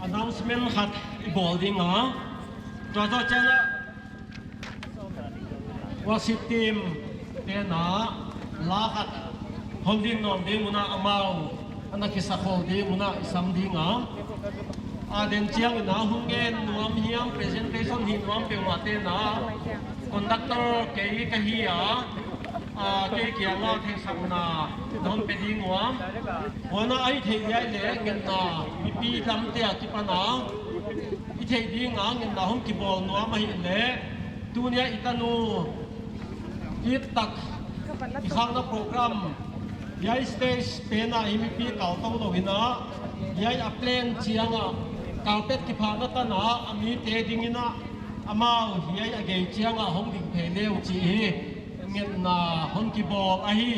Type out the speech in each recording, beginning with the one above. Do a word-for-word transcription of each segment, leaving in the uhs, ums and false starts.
Announcement khat i bawl ding a. Tua zoh chiang a, worship team te'n a la khat hon din nawn ding un a, amau ana kisa khol ding un a i sam ding a. A den chiang in a hun gen nuam hiam, presentation hih nuam peuhmah te'n a, conductor kei ka hi a, a, kei kiang a theihsakna non pe ding ua. Huan a, ahih theih leh ngetna mipi lamte akipan a i theih ding a ngetna hong kibawl nuam ahih leh, tuni a i tanu it tak i khakna program hiai stage pen a i mipi kal tou lou in a, hiai a plan chiang a carpet kiphahna tan a, a mite ding in a, amau hiai a gei chiang a hong ding phei leh uh chih hi ngetna hon kibawl ahi.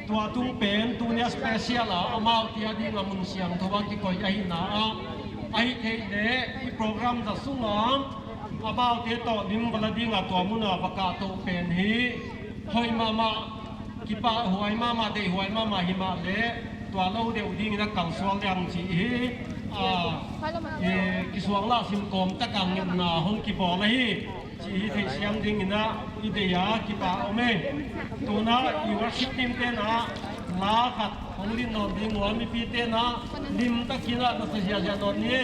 Tua tung pen tuni a special a amau te a ding a mun siangthou a kikoih ahihna a, ahih theih leh i program zat sung a amau te toh lim va la ding a, tua mun a va kah tou pen hi hoih mahmah, kipahhuai mahmah, deihhuai mahmah himahleh tua lou deuh ding in a kal sual diam chih hi, a, e, kisuang lah sim kawm tak a ngetna hong kibawl ahi chih hi theisiam ding in a i deih a, kipak om e. Tun a i worship team te'n a la khat hong din nawn ding ua, mipi te'n a lim tak in a na sa ziahziah nawn ni.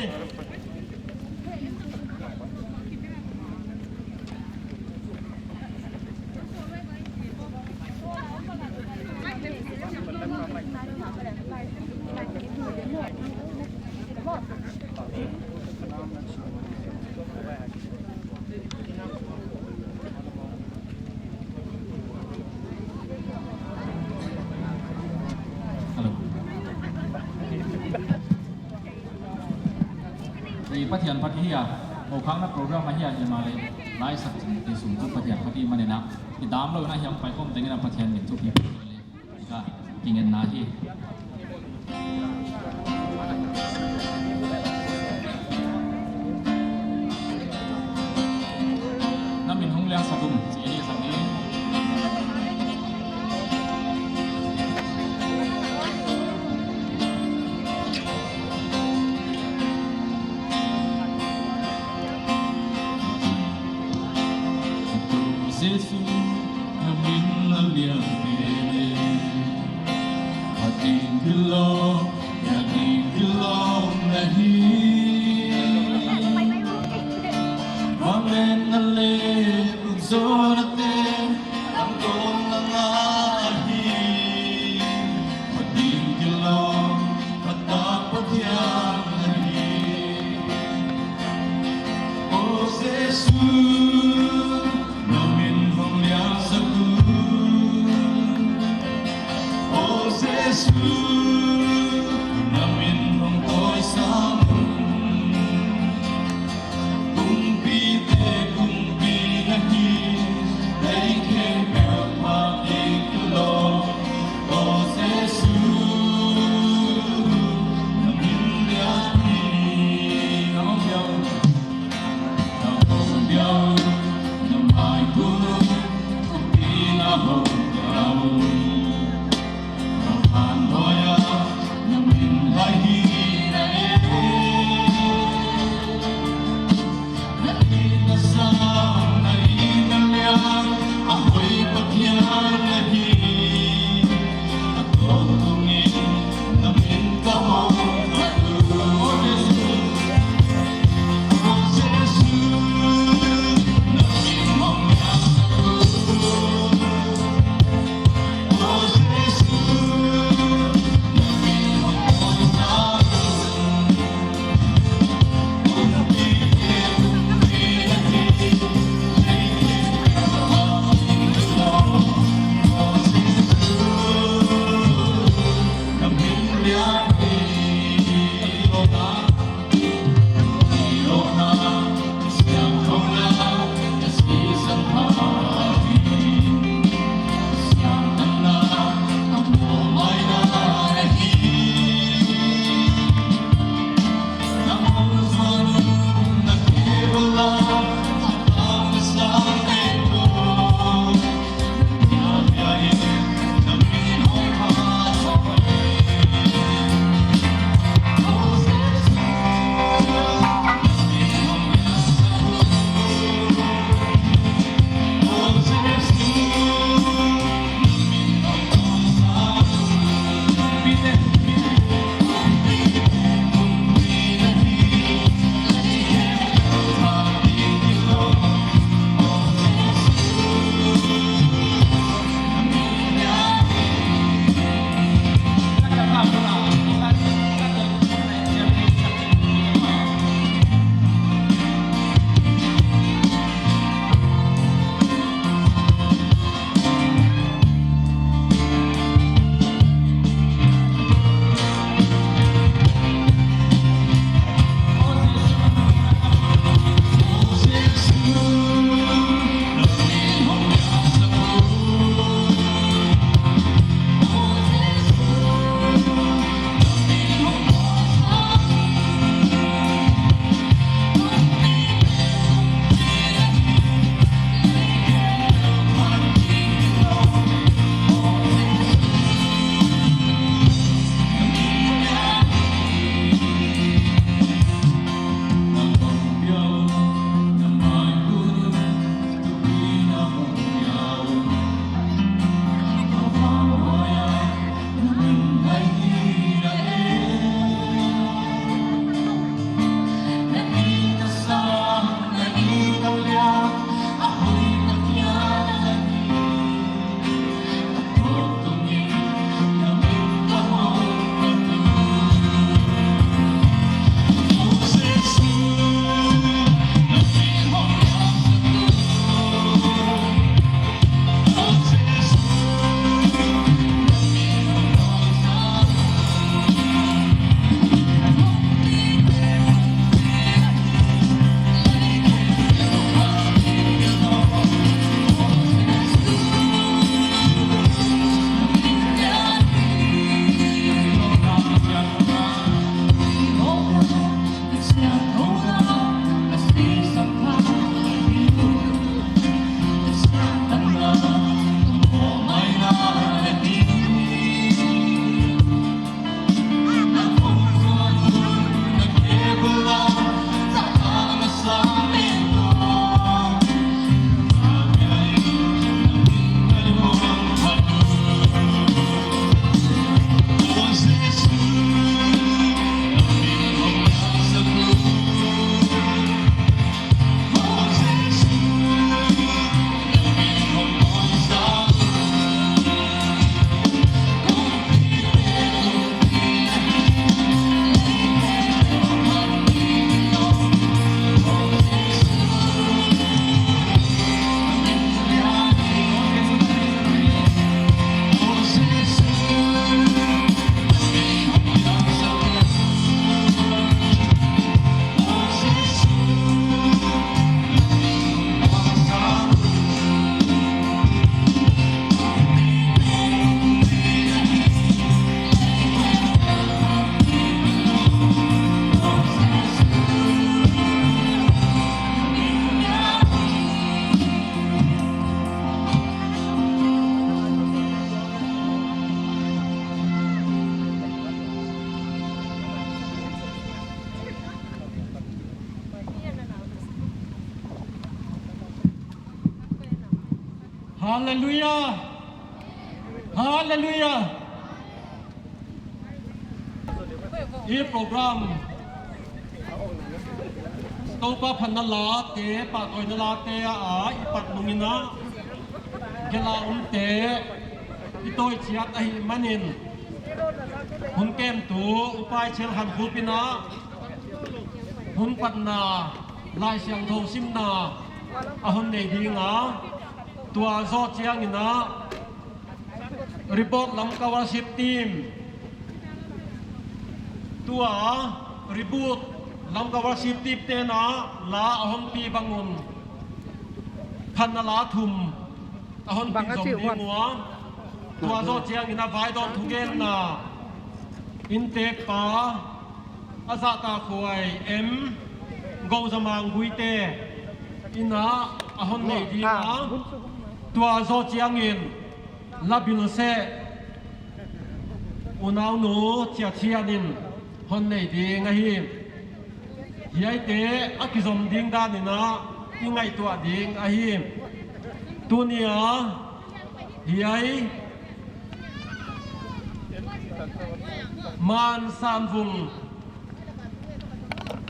Hello. Ei Pathian phat hi a, hokhakna program ahi a, himahleh la i sak chin te sung chu Pathian phat i hihmanin a, i damlou in a hiam pai khawm tengin a Pathian min thupina ka kingenna hi. Na min hong liangsak un, chi hi sak ni. Jesu, na min na lian veve, a ding kilawm, a ding kilawm na hi. Amen, ale, zona te, ang kong langa ahi, mading kilo, kata Pathian ahi. O Jesu, na min hong lian sak u. O Jesu, na min hong toisam u. Kumpite kumpi na hi, ei khempeuh pha i kilo. O Jesu, na min lian hi. Na hong biau, na hong biau. Halleluiah. Halleluiah. I program Toupa phatna late, pahtawina late a i pat nung in a, gelh a omte i tawi chiat ahihmanin, hun kemtu Upa Chel Khan Khup in a, hun patna Laisiangthou simna a hon nei ding a, tua zoh chiangin a, Reboot Lamka Worship Team, tua Reboot Lamka Worship Team te'n a la a hon pi bang un, phatna la thum a hon pi zom ding ua, tua zoh chiangin a vaidawn thugenna inntekpa a zahtakhuai M. Gozamang Guite in a, a hon nei ding a, tua zoh chiangin la bil seh, unaunu Chiathian in hon nei ding ahi. Hiaite a kizom ding dan in a i ngaihtuah ding ahi. Tuni a hiai Man Sanvung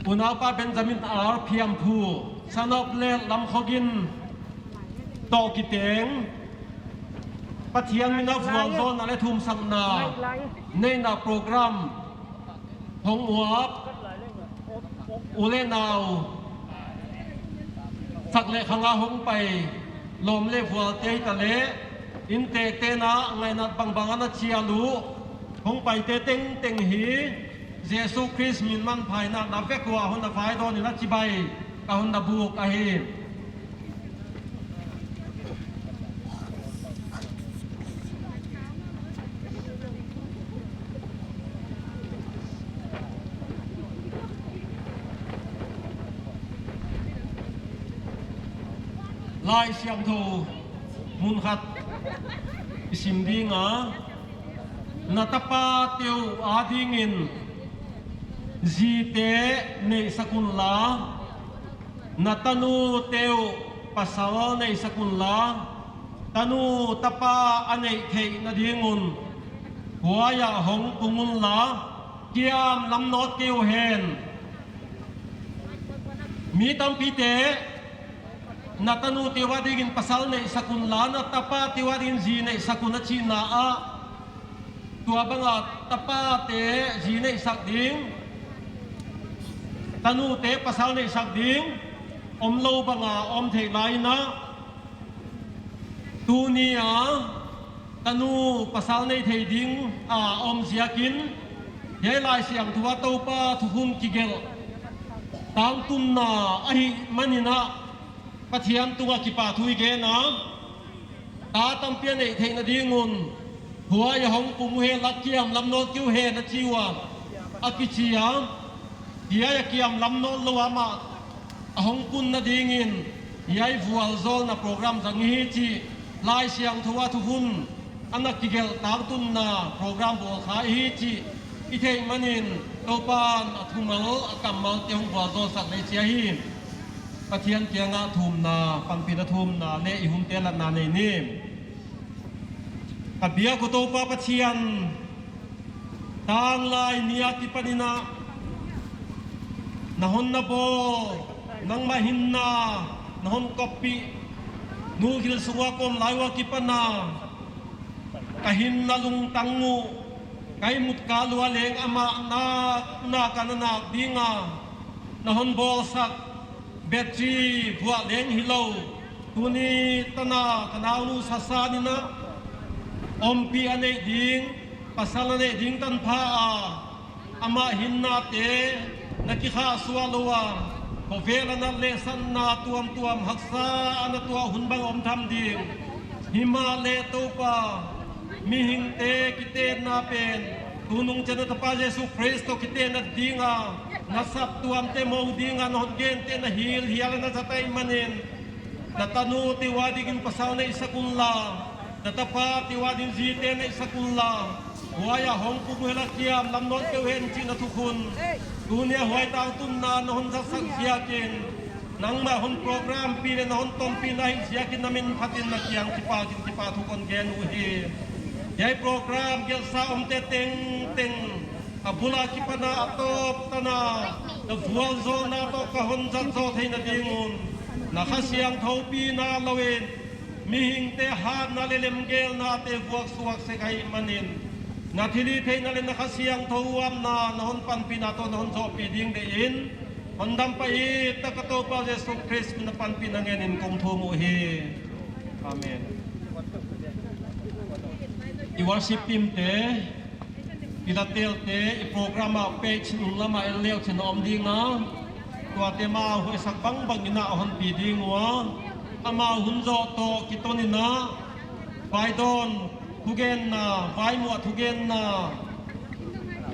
Unaupa Benjamin R. Phiamphu, son of late Lamkhogin toh kiteng, Pathian min a vualzawlna leh thumsakna neihna program hong uap u leh nau, sak leh khang a hong pai lawm leh vualte hitaleh, inntekte'n a ngainat bangbang a na chial uh, hong paite tengteng hi Jesu Khrist min manpha in a, na vek ua hon na vaidawn in a chibai ka hon na buk ahi. Laisiangthou mun khat i sim ding a, na tapate uh adingin zite neihsak unla, na tanute uh pasal neihsak unla, tanu tapa a neih theihna ding un huai ah hong pung unla, kiam lam nawt kei uhen. Mi tampite, na tanute uh adingin pasal neihsak unla, na tapate uh adingin zi neihsak un a chihna ah, tua bang a tapate zi neihsak ding, tanute pasal neihsak ding omlou bang a om theih lai in a, tuni a tanu pasal nei thei ding a om ziakin, hiai Laisiangthou a Toupa thukhun kigelh tangtunna ahihmanin a, Pathian tung a kipahthu i gen a, ta tampi a neih theihna ding un huai ah hong pung uhen la, kiam lam nawt kei uhen a chi ua, a kichi a. Hiai a kiam lam nawt lou a amah a hong punna dingin hiai vualzawlna program zang hi chih Laisiangthou a thukhun a na kigelh tangtunna program bawl kha hi chih i theih manin, Toupa'n a thumal a kammalte hong vualzawlsak leh chi ahi. Pathian kiangah thumna, panpihna thumna leh i hunte latna nei ni. Ka biak uh Toupa Pathian, tanglai ni akipanin a, na hon na bawl, nangmah hinna na hon koppih, nu gil sung ua ka om lai ua kipan a, ka hinna lungtang uh ka ihmut kal ua leng amah nak, nak a na nak ding a na hon bawlsak, battery vuah leng hilou, tuni tan a ka naunu Sasan in a ompih a neih ding, pasal a neih ding tanpha a, amah hinnate na kikhahsuah lou a, khovel a nat leh satna tuamtuam haksa a na tuah hun bang om tham ding. Himahleh Toupa, mihingte kitenna pen tunung chiang a na tapa Jesu Khrist toh kitenna ding a, na saptuamte mou ding a na hon gente na hilhial a na zat ahihmanin, na tanute uh adingin pasal neihsak unla, na tapate uh adingin zite neihsak unla, huai ah hong pung uhen la, kiam lam nawt kei uhen chih na thukhun tuni a huai tangtunna na hon zatsak ziakin, Nangmah hon program pi leh na hon tonpih na hih ziakin na min phatin na kiang kipak in kipahthu kon gen uhi. Hiai program gelhsa omte tengteng a bul a kipan a, a tawp tan a, na vualzawlna toh ka hon zat zoh theihna ding un, na Kha Siangthou pina lou in, mihingte hatna leh lemgelnate vuaksuak sek ahihmanin, na thilhihtheihna leh na Kha Siangthou uapna, na hon panpihna toh na hon zohpih ding deih in, hondampa i tak a Toupa Jesu Khrist min a panpihna ngen in kong thum uhi. Amen. I worship team te, i latelte, i program a page nung lam a en leu chin om ding a, tuate amau hoihsak bangbang in a hon pi ding ua, amau hun zoh toh kiton in a, vaidawn thugenna, vaimuah thugenna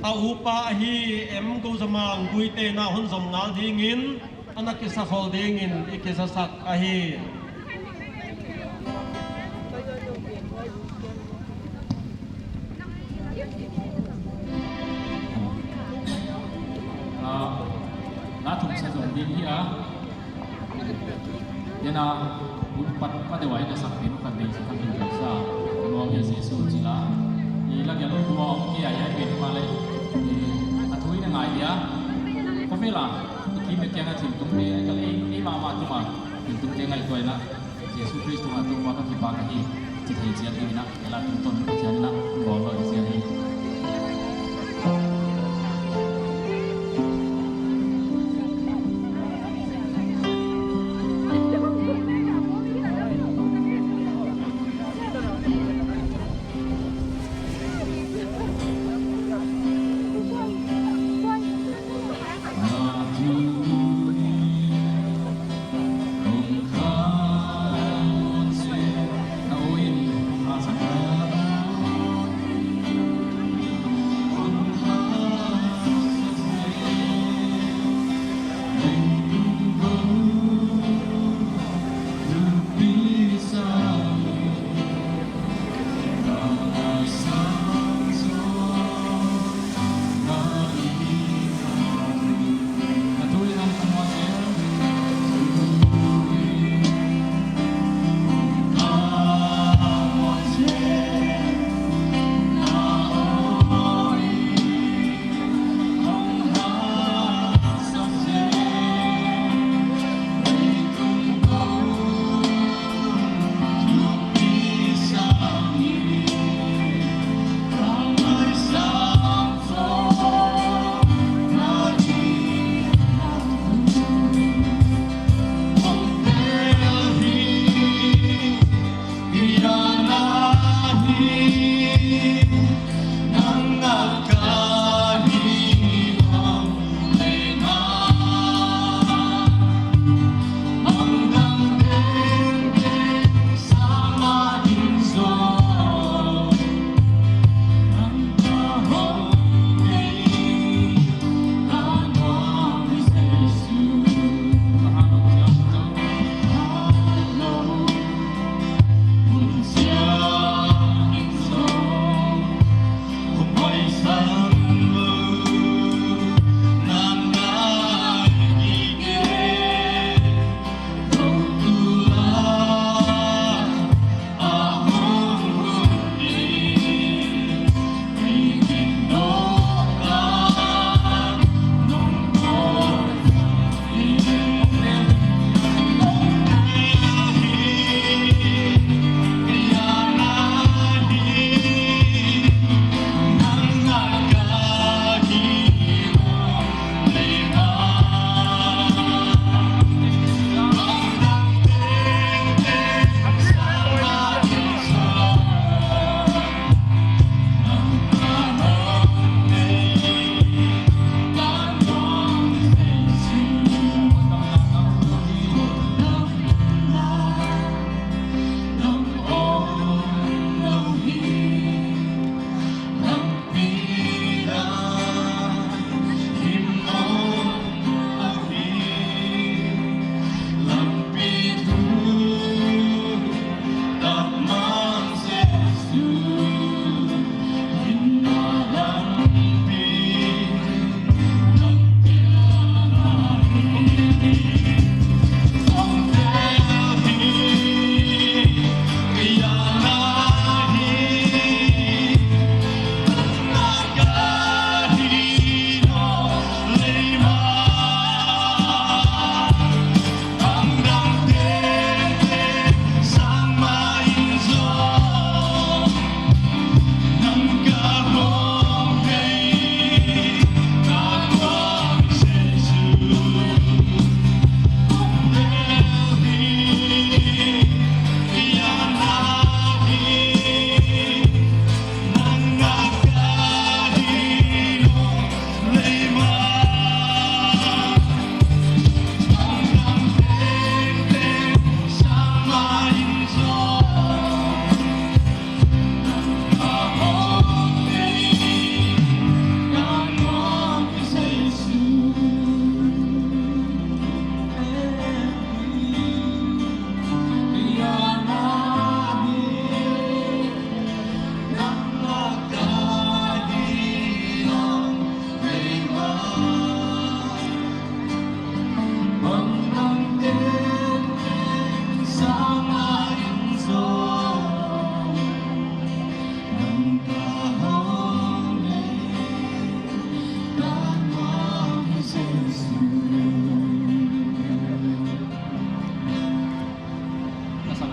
a upa ahi M. Gozamang Guite in a hon zom ngal ding in, ana kisa khol ding in i kizasak ahi. Ah, na thum sa zong ding hi a. Tena, u pat pa deuh a i na sak pen u khat deuh sa khat deuh sa. Ka nuam hi Jesu chi la. I la gel u a om kei a, i pen pa leh. I, a thu i na ngai dia. Khovel a, i kim i kiang a thil tung te, i kal ei, ei mahmah tung a, thil tung te ngaihtuah in a. Jesu Khrist tungah Toupa ka kipak ahi, chi thei chiat ding in a, i la tungtawn Pathian in a, bawl lou chiat hi.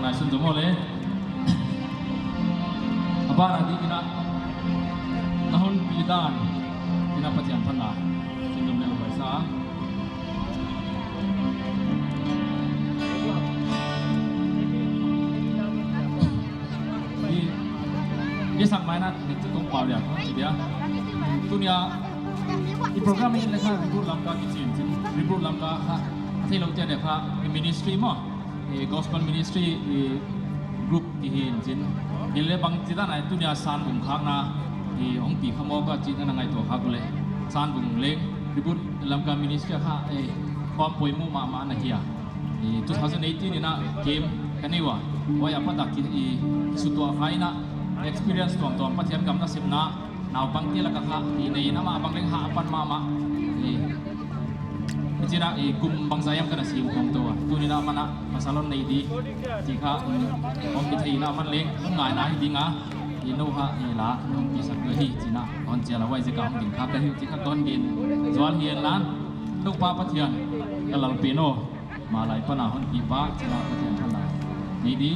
Ngai sunzom le. A ban a dingin a, na hon pi dan in a Pathian phatna sunzom le pai sa. I, i sak mai na, ni tu kong pau dia, kong chi dia. Tuni a, i program in le kha, Rebirth Lamka kichi in chin. Rebirth Lamka kha, a theilou te ne kha, i ministry maw. I gospel ministry, i group kihi in chin. Hilele bangchi dan a tuni a Sanvung khakna, i hong pi kha maw ka chi na ngaihtuah kha uleh. Sanvung leng, Rebirth Lamka ministry kha, i khawm poimoh mahmah na hi a. I two thousand eighteen in a camp ka nei ua. Huai apat a ki, i sutuah kha in a experience tuamtuam Pathian gam nasepna. Naupangte lak a kha, i nei in a mah bang leng ha pan mahmah. I, i chin a, i kum bangzah hiam ka na sim khawm tou a. Tuni in a man a, pasal hon nei di. Chi kha, i, hong kithei in a man leng, hong ngaihna hi ding a. I nou ha, i la, hong kisak ding hi, chi in a. Hon chial a huai ziak a hong ding kha ka hi, chi kha kon gen. Zual hi en lan. Toupa Pathian, ka Lal pen aw. Malai pan a hon pi pa, chi in a Pathian phatna nei di.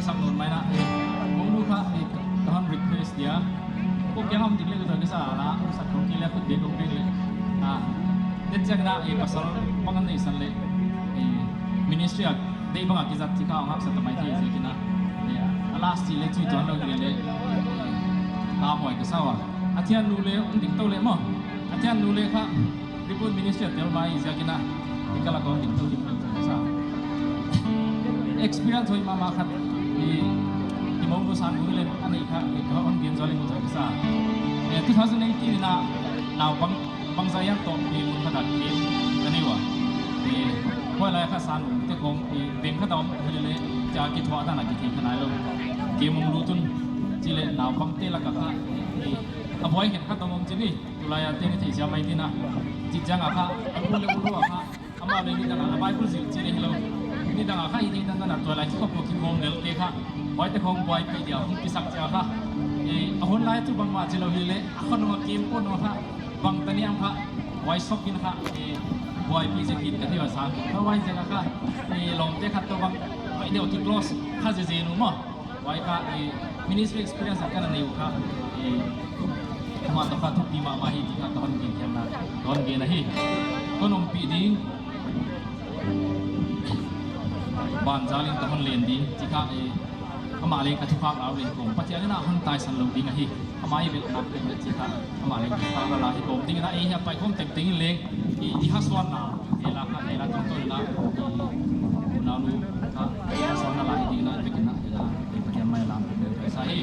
Sak nawn mai na, eh, kong nu kha, eh, ka hon request dia. Ko kia ham dik le ka sa la, sak kong ki le khut de kong dik le. Ah, det chang na, eh, pasal bang nei san le, eh, ministry a, dei bang a ki zat chi kha, ngak sa ta mai thei chi kina. Eh, a last chi le chui tuan lou le le, eh, ka moi ka sa ua. A thian nu le, um ding tou le mo. A thian nu le kha, Report ministry a tel mai ziak ina, i kala kong ding tou ding tou sa. Experience hoih mahmah khat, i, i mong ko san ko le, anei kha, i ka hon gen zolin ko sa. Eh, two thousand eighteen ina, naupang, bangzah yang toh, i mun khat a ki, ka nei ua. I, huai lai kha san te kong, i, beng khat a om, hi le, cha ki thua ta na ki thei kha nai lou. Ki mong lu tun, chi le, naupang te lak a kha, i, a buai khen khat a om chi ni. Tulai a te ni thei siam mai tina. Chi chang a kha, a pu le u lu a kha, amau le nidang a, a Bible zil chi le hilou. Nidang a kha i thei dan dan a tualai ki khop ki khom nel te kha. Huai te khong buaipi dia, hong kisak chia kha. E, a hon lai tu bangmah chi lou hi le, a khon a kim pon a kha. Bang tani am kha, huai sok in kha, e, buaipi je kit ka thei va sang. Kha huai je kha, e, lawmte khat toh bang, huai deuh ki close, kha je je nu maw. Huai kha, eh, ministry experience a ka na nei uh kha, eh, amah toh kha thupi mahmah hi chi kha ka hon gen khian na, ka hon gen ahi. Kon ompih ding, banzalin ka hon len ding, chi kha, eh, amah leng ka thukhak lau leng kong, Pathian in a hon taisan lou ding ahi. Amah i vel nak ding le chi kha, amah leng ka la hi kong ding na, eh, hiai pai kong tengteng in leng, i, i hasuanna, eh, la kha, eh, la tong tong la, i, unau nu, kha, i hasuanna la hi ding na, i bikin na, eh, la, eh, Pathian mailam, eh, sa hi.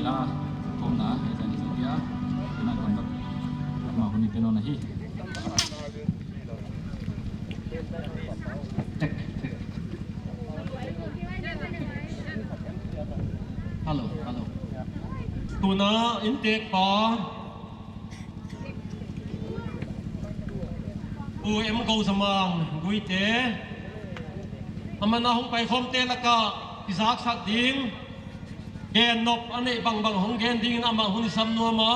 Kawmna, eh, zan zong dia, kena conduct, ma huni penon ahi. Check, check. Hello, hello. Tuna inntekpa Pu M Gozamang Guite, aman a hong paikhawmte laka i zaksak ding, gen nop a neih bangbang hong gen dingin amah hun i sam nuam a,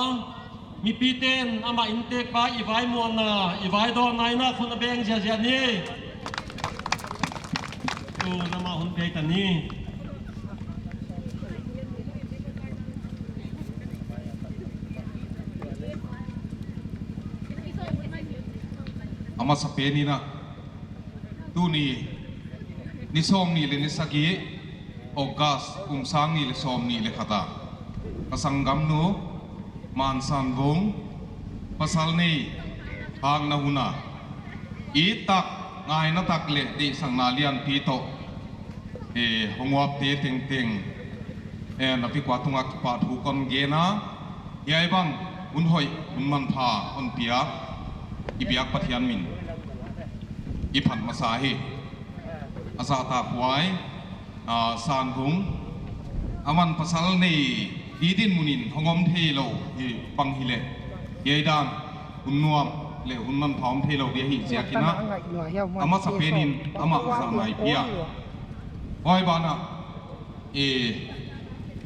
mipite'n amah inntekpa i vaimuanna, i vaidawnna in a khut a beng ziahziah ni. Tun amah hun pia ta ni. A masapen in a, tuni, ni sawmnih leh ni sagih, August, kum sang nih leh sawmnih leh khat a, ka sanggamnu, Mansanvung, pasal nei, hangna hun a, it tak, ngaina tak leh deihsakna lianpi toh, eh, hong uapte tengteng, eh, na pi kua tunga kipahthu kon gen a, hiai bang, hun hoih, hun manpha, hon pia, i biak Pathian min i phat masa hi. A zahtakhuai, ah, Sanvung, aman pasal nei, di dinmun in hong om theilou hi bang hileh, hiai dan, hun nuam leh hun manpha om theilou dia hi ziakin a, a masapen in amah zahna i pia. Huai banah, eh,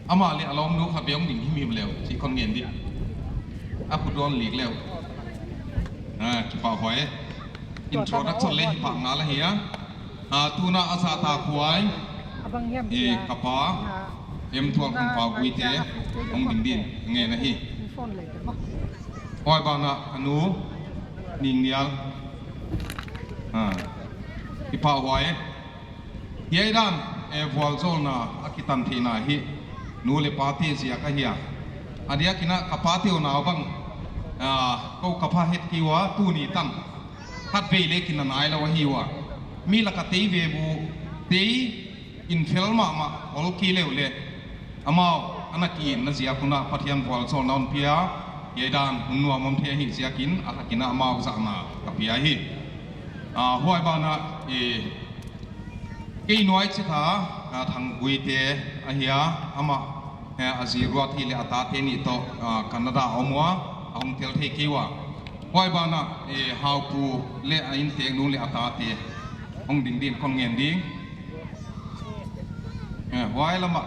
amah leh a lawmnu khat beh hong ding himhim leh, chih kon ngen di. A khut hon lik leh. Ah, kipahhuai. Introduction leh hi pah ngal ahi a. Ah, tuna a zahtakhuai, eh, ka pa, M Tualkhanpau Guite, hong ding din, ngen ahi. Huai banah ka nu, Ningnial. Ah, kipahhuai. Hiai dan, eh, vualzawlna a kitan theihna hi, nu leh pate ziak ahi a. A diakin a ka pate uh na bang, ah, kou ka pha het kei ua, tuni tan. Khatvei leh kin a nailou ahi ua. Mi laka tei ve bu, tei in fel mahmah, ol kei leh uleh. Amau, ana ki in na ziak un a Pathian vualzawlna hon pia, hiai dan hun nuam om thei ahi ziakin, a hakin a amau zahna ka pia hi. Ah, huai banah, eh, kei nuai chitha, ah, Thang Guite ahi a, amah, eh, a zi Ruathi leh a tate nih toh, ah, Canada a om ua, a hong tel thei kei ua. Huai banah, eh, Haupu leh a innteknu leh a tate hong ding din kon ngen ding. Eh, huai lamah.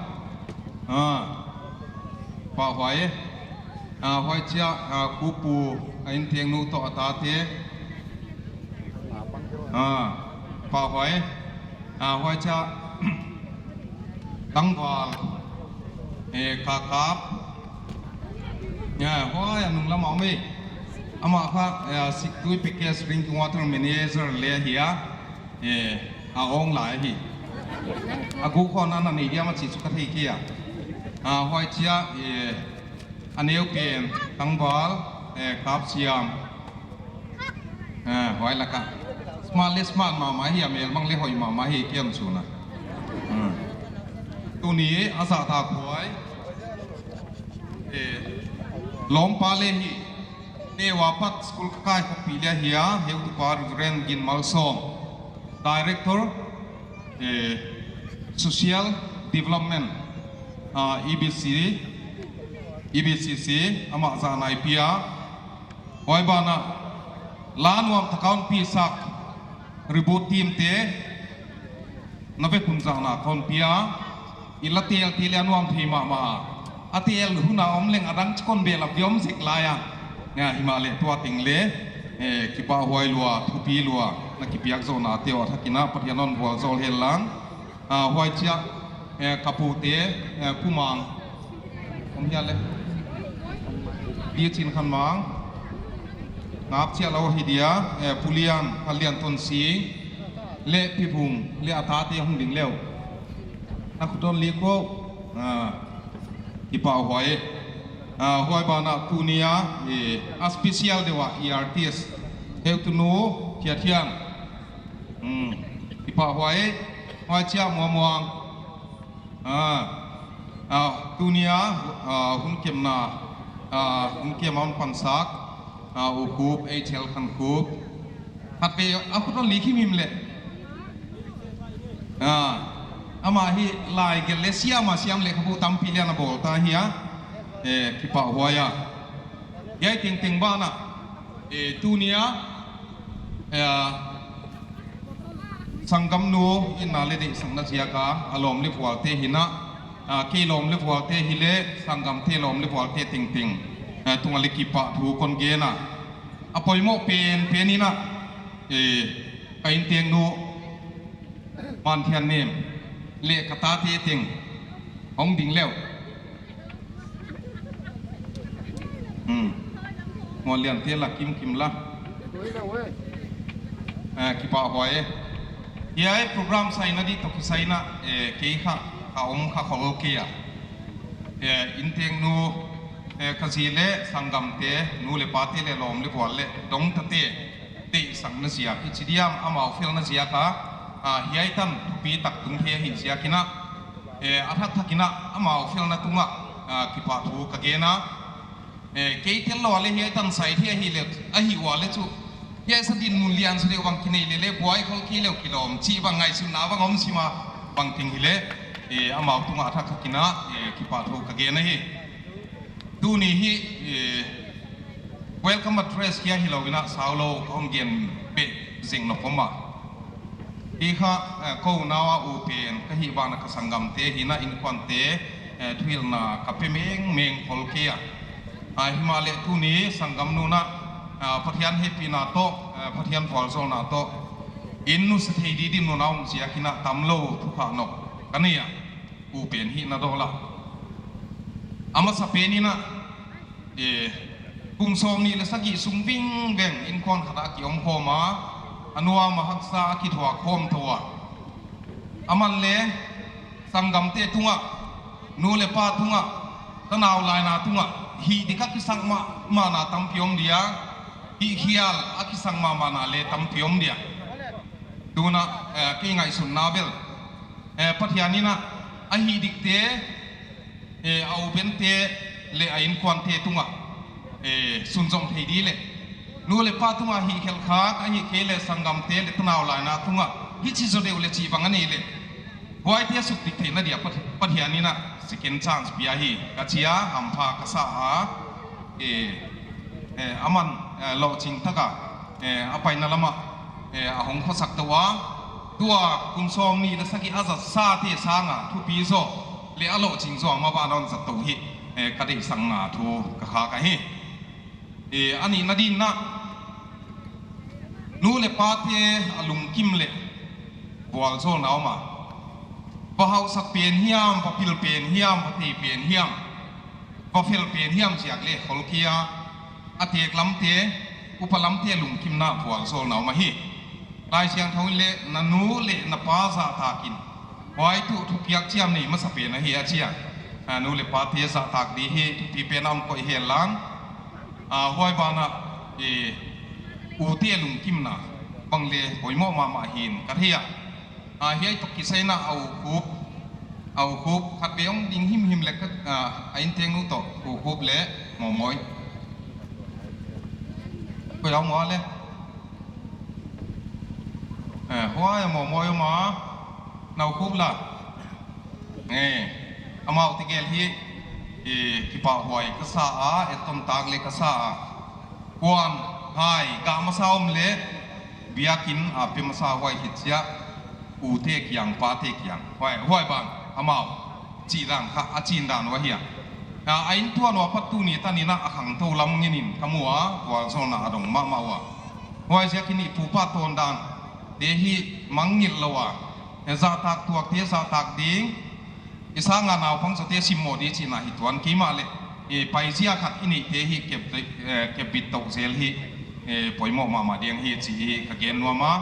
Ah. Pahhuai. Ah, huai chiah, ah, Kupu, a innteknu toh a tate. Ah, pahhuai. Ah, huai chiah, Tangval, eh, Kakap. Ya, huai a nung lamah om e. Amah kha, eh, Siktui Package Drinking Water Manager leh ahi a. Eh, a ong lai hi. A guk khawng ana nei diam a chih chu ka thei kei a. Ah, huai chiah, eh, a neu pen, Tangval, eh, Kapsiam. Eh, huai laka. Smart leh smart mahmah hi a, melmang leh hoih mahmah hi kiam suna. Hmm. Tuni a zahtakhuai, eh, lawmpa leh hi. Neu a pat school ka kai khop pi leh ahi a, heutupa Reverend Ginmalsawm, Director, eh, Social Development, ah, E B C, E B C C, amah zahna i pia. Huai banah, la nuam taka hon pisak, Reboot team te, na vek un zahna kon pia, i la tel tel a nuam thei mahmah. A tel hun a om leng a dang chih kon belap di om zek lai a. Nga himahleh tua teng leh, eh, kipahhuai lua, thupi lua, na kipiak zohna te uh a thakin a Pathian hon vualzawl hen lang. Ah, huai chiah, eh, ka pute, eh, Pu Mang. Om hia leh. Dia Chin Khan Mang. Ngap chiah lou hi dia, eh, Pu Lian, Pu Lian Ton Sing. Leh Pi Vung, leh a tate hong ding leh. Na khut hon lik kou. Ah, kipahhuai. Ah, huai banah tuni a, eh, a special deuh a, E R T S. Heutunu, Thiathiang. Hmm, kipahhuai, huai chiah Muamuang. Ah, Ah, tuni a, ah, hun kemna, ah, hun kem a hon pansak, ah, U Khup, ei Thel Khan Khup. Khatvei a khut hon lik himhim leh. Ah, amah hi lai gelh leh siam a siam leh kha bu tampi leh ana bawl ta hi a. Eh, kipahhuai a. Hiai tengteng banah, eh, tuni a, eh, sanggamnu in na leh deihsakna ziak a, a lawm leh vualte hi'n a, ah, kei lawm leh vualte hileh, sanggamte lawm leh vualte tengteng, eh, tung a leh kipahthu kon gen a. A poimoh penpen in a, eh, ka innteknu, Manthiannem leh ka tate teng hong ding leh. Hmm. Muanliante la kimkim la. Eh, kipahhuai e. Hiai program saina di toh kisai in a, eh, kei kha, ka om kha khol kei a. Eh, innteknu, eh, ka zi leh sanggamte, nu leh pate leh lawm leh vual leh dongtate deihsakna ziak, i chi diam, amau felna ziak a, ah, hiai tan thupi tak tung thei ahih ziak in a, eh, a thakthak in a, amau felna tung a, ah, kipahthu ka gen a. Eh, kei tel lou a leh hiai tan sai thei ahi leh, ahi ua leh chu. Hiai sa dinmun lian sa leh bang kinei leh leh, buai khol kei leh kilawm, chih bang ngaihsutna bang om sim a, bang teng hileh, eh, amau tung a a thakthak in a, eh, kipahthu ka gen ahi. Tuni hi, eh, welcome address kia hilou in a sau lou ka hon gen beh zing nop om a. Hi kha, eh, kou nau a u pen ka hih banah ka sanggamte hi'n a innkuante, eh, thuhilhna ka pe mengmeng khol kei a. Ah, himahleh tuni sanggamnu in a, ah, Pathian hehpihna toh, eh, Pathian vualzawlna toh, inn nusia thei di dinmun a om ziak in a tamlou thukhak nop ka nei a. U pen hihna dawl a. A masapen in a, eh, kum sawmnih leh sagih sung vingveng innkuan khat ah ki om khawm a, a nuam a haksa a kithuak khawm tou a. Aman leh sanggamte tung a, nu leh pa tung a, tanau laina tung a, hih dik a kisak mahmahna tampi om dia, hih hial a kisak mahmahna leh tampi om dia. Tun a, eh, kei ngaihsutna bel, eh, Pathian in a, a hih dikte, eh, a u bente leh a innkuante tung a, eh, sunzom thei di leh, nu leh pa tung a hih khelh khak, ahihkeileh sanggamte leh tanau laina tung a, hichi zaw deuh leh chih bang a nei leh, huaite suk dik theihna dia Path-, Pathian in a second chance pia hi ka chi a, hampha ka sa a, eh, eh, aman, eh, lohching tak a, eh, a paina lam ah, eh, a hong khosak tou a. Tua kum sawmnih leh sagih a zat sate sang a thupi zaw leh a lohching zaw a maban a hon zat tou hi, eh, ka deihsakna thu ka khak ahi. Eh, a nihna ding in a, nu leh pate a lungkim leh vualzawlna om a. Va hausak pen hiam, va pil pen hiam, va tei pen hiam, va fel pen hiam ziak leh khol kei a, a tek lamte, upa lamte lungkimna vualzawlna om ahi. Laisiangthou in leh na nu leh na pa zahtak in, huai tuh thupiak chiam nei masapen ahi a chi a. Ah, nu leh pate zahtak di hi thupi pen a om koih hen lang. Ah, huai banah, eh, ute lungkimna bang leh poimoh mahmah hi'n ka thei a. Ah, hiai toh kisai in a U Khup, a U Khup khatvei hong ding himhim leh ka, ah, a innteknu toh U Khup leh Mawmawi. Koi a om a leh? Eh, huai a Mawmawi om a, na U Khup la. Eh, amau tegel hi, eh, kipahhuai ka sa a, etton tak leh ka sa a. Kuan, hai, gah masa om leh, biakin a pe masa huai hi chia, ute kiang, pate kiang. Huai, huai ban, amau chih dan kha, a chin dan uh ahi a. A, a inntuan ua pat tuni tan in a khangtou lam ngen in ka mu a, vualzawlna a dong mahmah ua. Huaiziakin i pu pa tawn dan, te hi mangngilh lou a. Eh, zahtak tuakte zahtak ding, i sang a naupang zawte simmoh di chihna hi tuan kei mahleh, eh, paizia khat i neihte hi kep, eh, kepbit tou zel hi, eh, poimoh mahmah ding hi chih hi ka gen nuam a.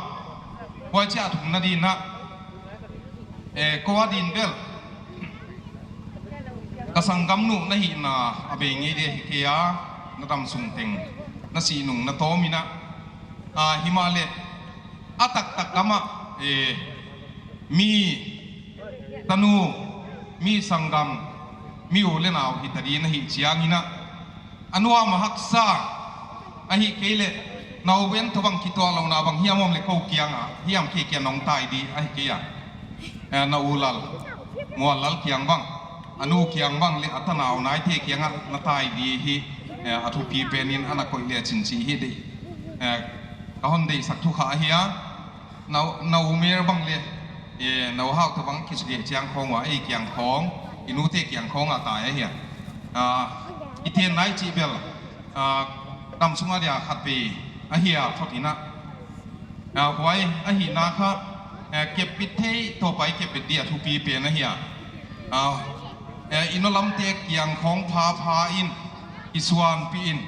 Huchia thumna ding in a, eh, kou a ding bel, ka sanggamnu na hihna a bei ngei di hi kei a, na damsung teng, na sih nung na tawm in a, ah, himahleh, a taktak gam ah, eh, mi tanu, mi sanggam, mi u leh nau hita di na hih chiangin a, a nuam a haksa, ahihkeileh na u ben tobang kituahlouhna bang hiam om leh kou kiangah hiam kei kia nong tai di ahi kei a. Eh, na u lal, Mual lal kiang bang, a nu kiang bang leh a tanau naite kiangah na tai di hi, eh, a thupi penin ana koih leh chin chih hi di. Eh, ka hon deihsak thu kha ahi a. Na u, na u Mer bang leh, eh, na u Hau tobang kisugeh chiang khong ua, ei kiang khong, i nute kiang khong a tai ahi a. Ah, i ten nai chih bel, ah, dam sunga dia khatvei ahi a, phot in a. Ah, huai ahihna kha, eh, kepbit thei, tua pai kepbit dia thupi pen ahi a. Ah, eh, i nu lamte kiang khong phapha in, i suanpih in,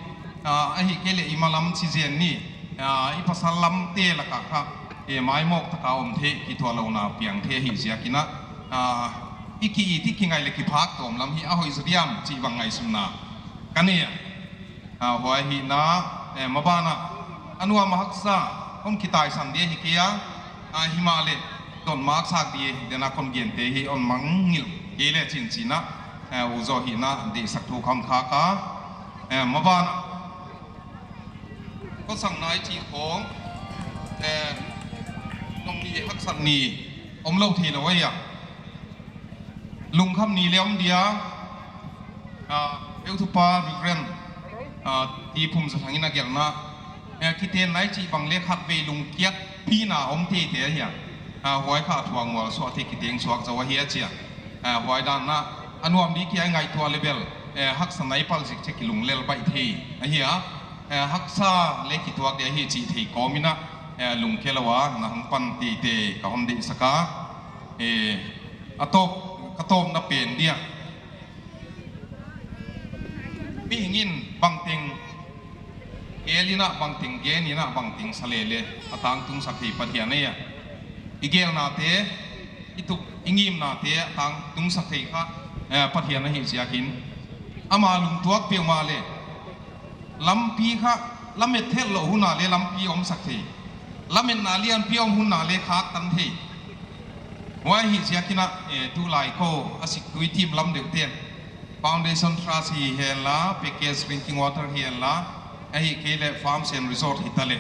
ah, ahihkeileh i ma lam chi zen ni, ah, i pasal lamte laka kha, eh, maimawk taka om thei, kituahlouhna piang thei ahih ziakin a, ah, i ki-it i kingai leh kiphak tawm lam hi a hoih zaw diam chih bang ngaihsutna ka nei a. Ah, huai ahihna, eh, maban a, a nuam a haksa, hon kitaisan di ahi kei a, ah, himahleh, don maksak di, dena kon gente hi hon mangngilh kei leh chin chihna, eh, u zaw hihna, deihsak thu kham kha ka, eh, maban a, kosang nai chih khong, eh, nong ni haksat ni, omlou theilou ahi a. Lungkham ni leh om dia, ah, Heutupa Reverend, ah, T. Phumzathang in a gelhna, eh, kiten nai chih bang leh khatvei lungkiatpihna om teitei ahi a. Ah, huai kha thuak mual suah thei kiteng suak zaw ahi a chi a. Ah, huai dan a, a nuam di kia i ngaihtuah leh bel, eh, haksa nai pal zik chih kilunglel baih thei ahi a. Eh, haksa leh kituak di ahi chih thei kawmin a, eh, lungke lou a, na hon pan teitei ka hon deihsak a. Eh, a tawp, ka tawpna pen dia. Mihing in bangteng gel in a, bangteng gen in a, bangteng sa leh leh, a tangtungsak thei Pathian ahi a. I gelnate, i tup, i ngimnate, a tangtungsak thei kha, eh, Pathian ahih ziakin. Ama lungtuak peuhmah leh, lampi kha, lamet theihlouh hun a leh lampi omsak thei. Lametna lianpi om hun a leh khaktan thei. Huai ahih ziakin a, eh, tulai kou, a sik tui team lam deuhten, Foundation Trust hi henla, package drinking water hi henla, ahihkeileh Farms and Resort hitaleh,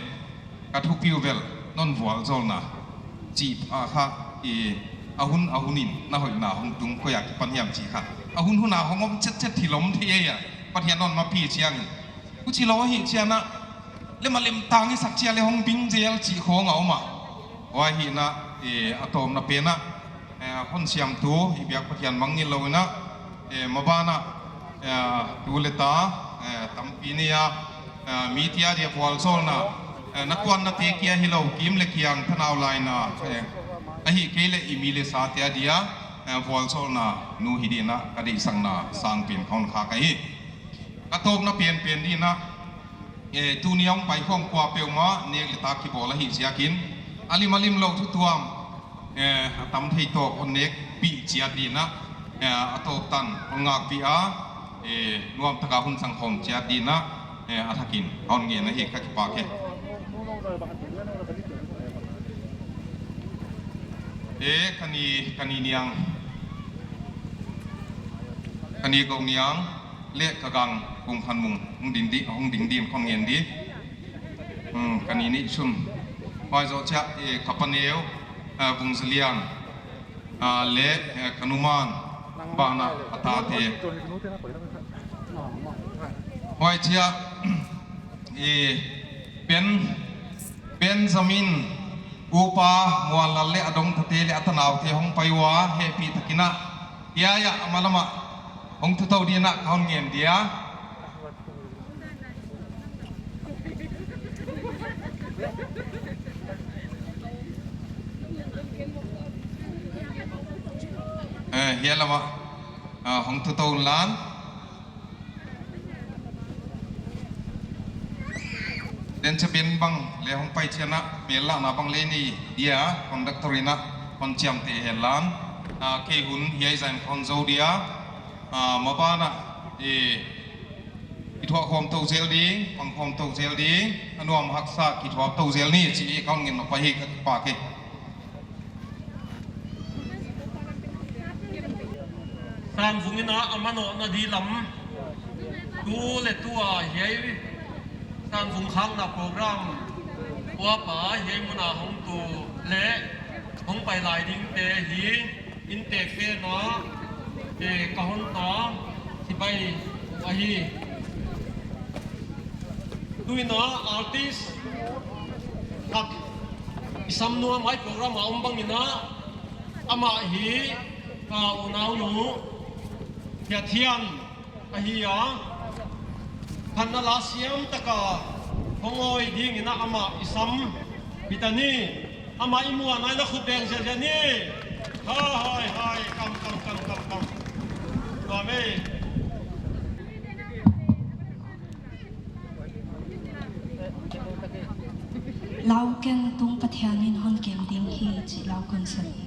ka thupi uh bel, non vualzawlna chih pha kha, eh, a hun, a hun in, na hoihna hong tung koi a kipan hiam chih kha. A hun hun a hong om chetchet thil om thei ahi a, Pathian non mapi chiangin. Huchilou ahih chiang a, lem a lem tang i sak chiang leh hong bing zel chih khong a om a. Huai ahihna, eh, a tawpna pen a, eh, hon siamtu, i biak Pathian mangngilh lou in a, eh, maban a, eh, tu leh ta, eh, tampi nei a, eh, mi tia dia vualzawlna, eh, na kuannate kia hilou, kim leh kiang, tanau laina, eh, ahihkeileh i mi leh sa tia dia, eh, vualzawlna, nu hi dingin a, ka deihsakna, sangpen ka hon khak ahi. Ka tawpna penpen dingin a, eh, tuni a hong pai khong kuapeuhmah, nek leh tak kibawl ahih ziakin, a lim a limlou thu tuam, eh, a tam thei tawp hon nekpih chiat dingin a, eh, a tawp tan hon ngakpih a, eh, nuamtaka hun sang khawm chiat dingin a, eh, a thakin hon ngen ahi, ka kipak e. Eh, ka ni, ka ni niang, ka ni gou niang, leh ka gang Kungphanmung, hong ding di, hong ding dingin kon ngen di. Hmm, ka ni nih sun. Huai zoh chiah, eh, ka paneu, eh, Vungzalian, ah, leh, eh, ka numan, Bana a tate. Huai chiah, eh, Ben, Benjamin, upa, Muallal leh a dongtate leh a tanaute hong pai ua, hehpihtakin a, hiai a, a malam a, hong thutou dingin a, ka hon ngen dia. Eh, hiai lam a, ah, hong thutou unla. Dencha Ben bang leh hong pai chiang a, bel lahna bang leh nei dia, conductor in a, hon chiamteh henla. Ah, kei hun hiai zain kon zou dia. Ah, maban a, eh, kithuah khawm tou zel ding, pang khawm tou zel ding, a nuam haksa kithuah tou zel ni, chih kon ngen nop ahi, ka kipak e. Sanvung in a a manawhna di lam, tu leh tua hiai Sanvung khakna program uapa hiai muna hong tu leh hong pai lai dingte hi inntek pen a, eh, ka hon ta chibai ahi. Tu in a artist khat i sam nuam a, hiai program a om bang in a, amah hi ka unaunu Hiathian ahi a, khanna la siam taka hong awi ding in a amah i sam, Bethany, amah i muan nai na khut beng zelzel ni. Hai, hai, hai, kam, kam, kam, kam, kam. Amen. Lau ken tung Pathian in hon kem ding hi chih lau kon sa hi.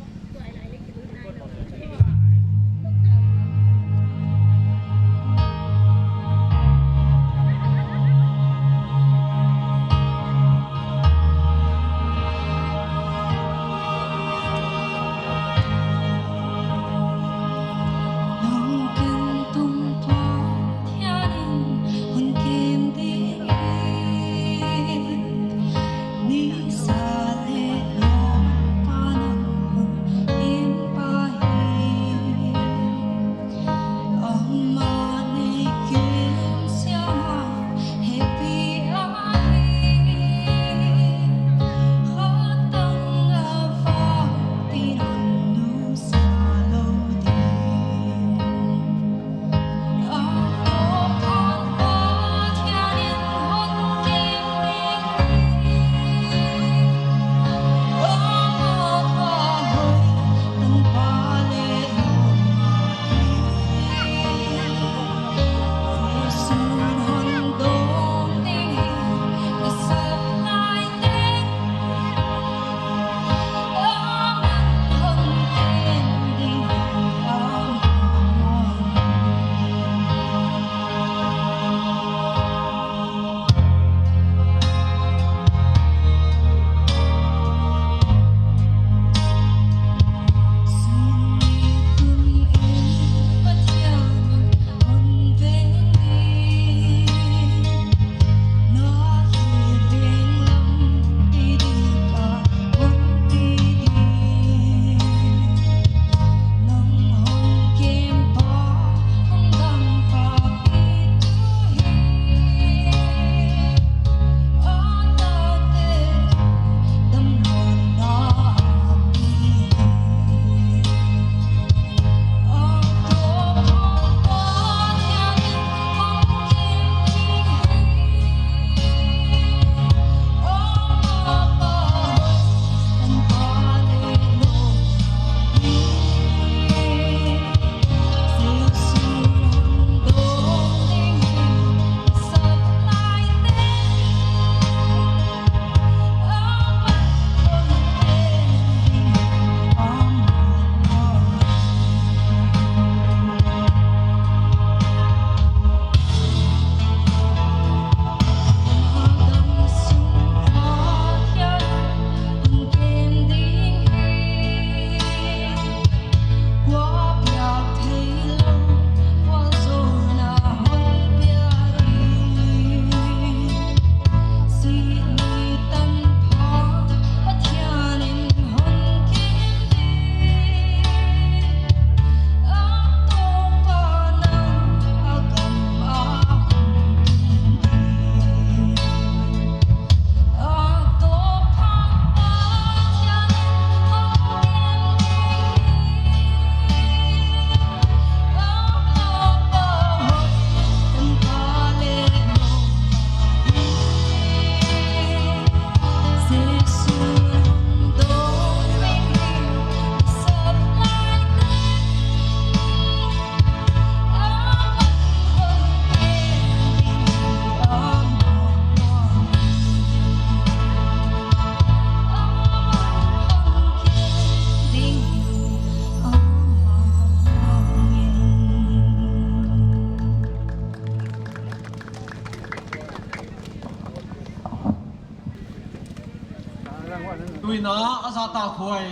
Tu in a a zahtakhuai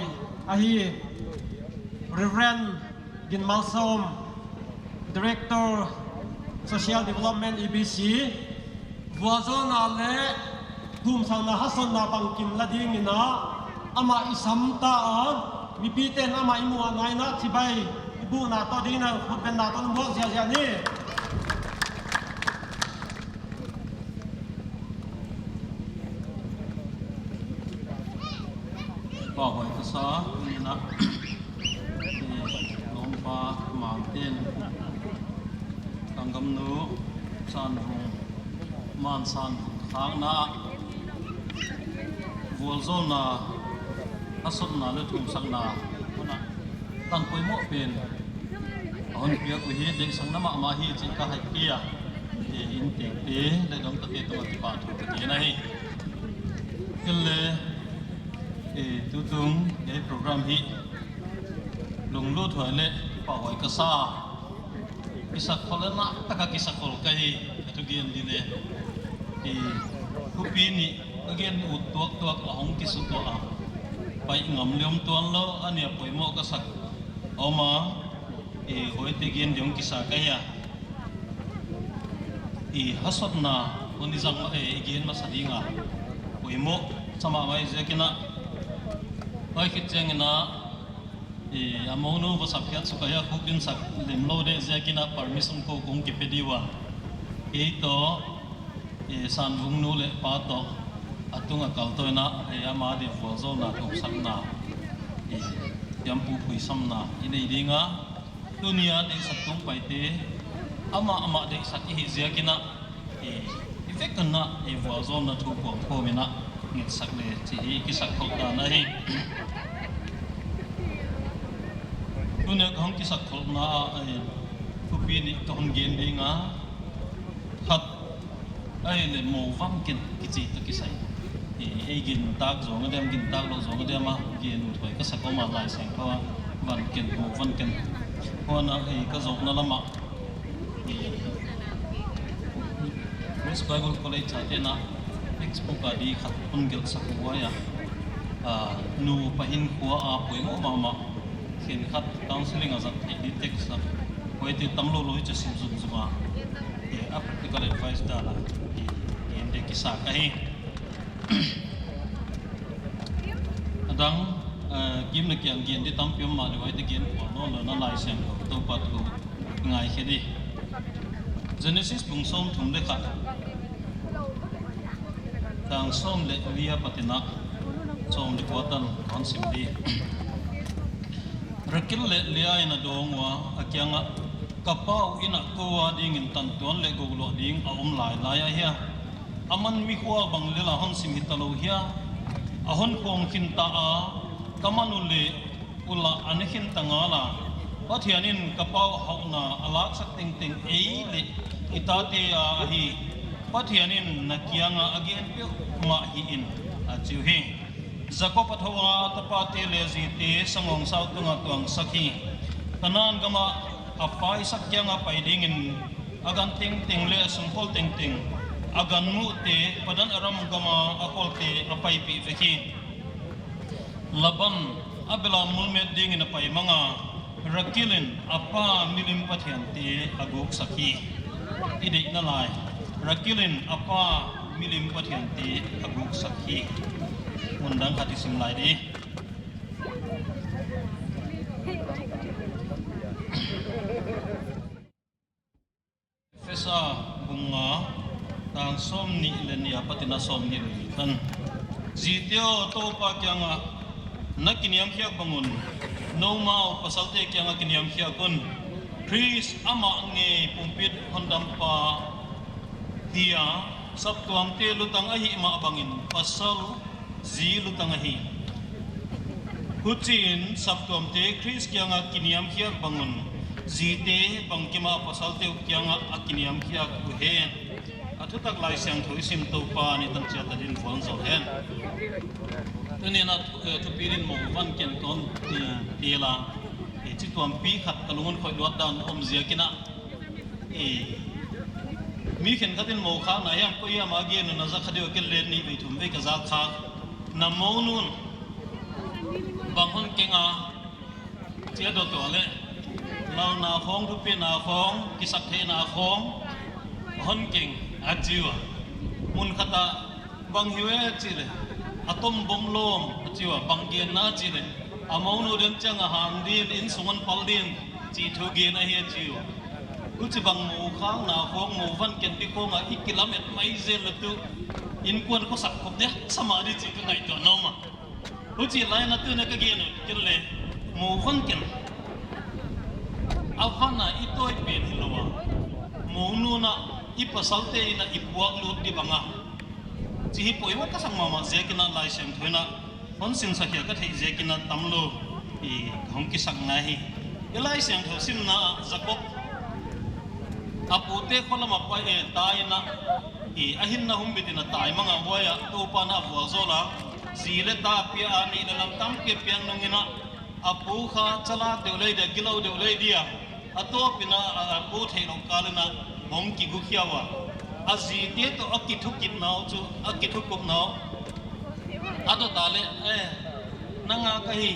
ahi Reverend Ginmalsawm Director, Social Development, E B C, vualzawlna leh thumsakna hasotna bangkim la dingin a, amah i sam ta a, mipite'n amah i muh a, naina chibai i buhna toh dingin a, khutbenna toh muak ziahziah ni. Pahhuai ka sa, tuni'n a, eh, Lawmpa Mangte'n, Tanggamnu Sanvung, Man Sanvung khakna, vualzawlna, hasotna leh thumsakna, huan a tan poimoh pen a hon piak uhi, deihsakna mahmah hi chih ka haipi a. Eh, inntekte leh dongtate tungah kipahthu ka gen ahi. Hileh, eh, tutung hiai program hi lunglut huai leh pahhuai ka sa. Kisakkhol leh nak taka kisakkhol ka hi, ka thugen di leh. Eh, thupi nih ka gen ut tuaktuak a hong kisutuah a, pai ngam leh om tuanlou, a nih a poimoh ka sak om a, eh, huaite gen di hong kisa ka hi a. Eh, hasotna hon i zang, eh, i gen masa ding a, poimoh sa mahmah ziakin a. Huai khit chiangin a, eh, a mounu va sap khiat suk a, a khukdin sak lem lou deuh ziakin a permission kou kong kipe di ua. Kei toh, eh, Sanvung nu leh pa toh, a tung a kal toh in a, eh, ama dia vualzawlna thumsakna, eh, hiampui phuisamna i nei ding a. Tuni a deihsak tung paite, amah amah deihsak i hih ziakin a, eh, i vek in a, eh, vualzawlna thu kuang khawm in a, ngetsak leh chih hi kisakkholhna ahi. Tuni a ka hong kisakkholhna, eh, thupi nih ka hon gen ding a. Khat, ahihleh mou van ken kichi toh kisai. Eh, ei gintak zong a diam, gintak lou zong a diam a, gen ut huai ka sak om a, Laisiangthou a van ken, mou van ken. Huan a, eh, ka zawhna lam ah, eh, West Bible College ate'n a textbook a di khat hon gelhsak uh ahi a. Ah, nupa hinkhua a poimoh mahmah. Khenkhat counselling a zat theih di text a, huaite tam lou lou hi chu sim zungzung a, eh, a practical advice dan a, eh, gen di kisa ka hi. A dang, eh, gimna kiang gen di tampi om mahleh huaite gen pah nawnlou in a, Laisiangthou Toupa thu ngaikhe di. Genesis bung sawmthum leh khat, tang sawm leh li apat in a sawm leh kua tan hon sim di. Rakil leh Lea in a dawng ua, a kiangah, "Ka pa uh in ah kou adingin tantuan leh goulouh ding a om lailai ahia? Aman mi khua bang lel a hon sim hitalou hia? A hon khuang khin ta a, ka man uleh, ula a ne khin ta ngal a. Pathian in ka pa uh hauhna a laksak tengteng ei leh i tate a ahi. Pathian in na kianga a gen peuhmah hih in," a chi uhi. Jakob a thou a, a tapate leh zite sangongsau tungah tuangsak hi. Kanan gamah a pa Isak kianga pai dingin a gan tengteng leh a sungkhual tengteng, a gan muhte, Padan Aram gama a khawlte a paipih vek hi. Laban a bel a mulmet dingin a pai mang a, Rakil in a pa milim pathiante a guksak hi. I deihna lai, Rakil in a pa milim pathiante a guksak hi. Mun dang khat i sim lai di. Efesa bung nga, tang sawmnih leh nih apat in a sawmnih leh li tan. Zite aw, Toupa kiangah na kiniamkhiak bang un, noumau pasalte kiangah kiniamkhiak un. Khrist amah ngei pumpi hondampa hi a, saptuamte lutang ahih mah bangin pasal zi lutang ahi. Huchiin saptuamte Khrist kiangah kiniamkhiak bang un, zite bangkim a pasalte uh kiangah a kiniamkhiak uhen. A thutak Laisiangthou i sim Toupa'n i tan chiat a din vualzawl hen. Tuni'n a thu-, eh, thupi din mou van ken kon, eh, tel a. Eh, chi tuampi khat ka lung un khoih luat dan om ziakin a. Eh, mi khenkhat in mou khakna hiam, koi hiam a gen un a za kha deuh, ken leng nih vei thum vei ka za khak. Na mounu'n bang hon keng a, chia dawh tua leh. Launa khawng, thupina khawng, kisaktheihna khawng hon keng a chi ua. Mun khat ah bang hi ve chi leh, atom bomb lawm a chi ua, bang genna chi leh, a mounu den chiang a hang din, innsung hon pal din chih thu gen ahi a chi ua. Huchibang mou khakna khawng, mou van ken di khawng ah i kilamet mai zel leh tu, innkuan khosak khop dia sa mah di chih ka ngaihtuah nuam a. Huchi lai in a tu in ka gen uh, ken leh mou van ken, a van a i tawi pen hilou a, mounu in a, i pasalte in a i puak lut di bang a, chih hi poimoh ka sak mahmah ziak in a, Laisiangthou in a hon sinsak khia ka theih ziak in a tamlou i hong kisak ngai hi. I Laisiangthou simna ah Jakob, a pute kho lam a pai e, tai in a, i a hinna humbit in a taimang a, huai ah Toupa'n a vualzawl a, zi leh ta pia a, neih leh lam tampi piak nung in a, a pu kha chalak deuh lei dia, gilou deuh lei dia, a tawp in a, a, a pu theihlouh kal in a hong kigu khia ua. A zite toh a kithukitna uh chu, a kithukupna uh, a dot a leh, eh, nang a ka hi,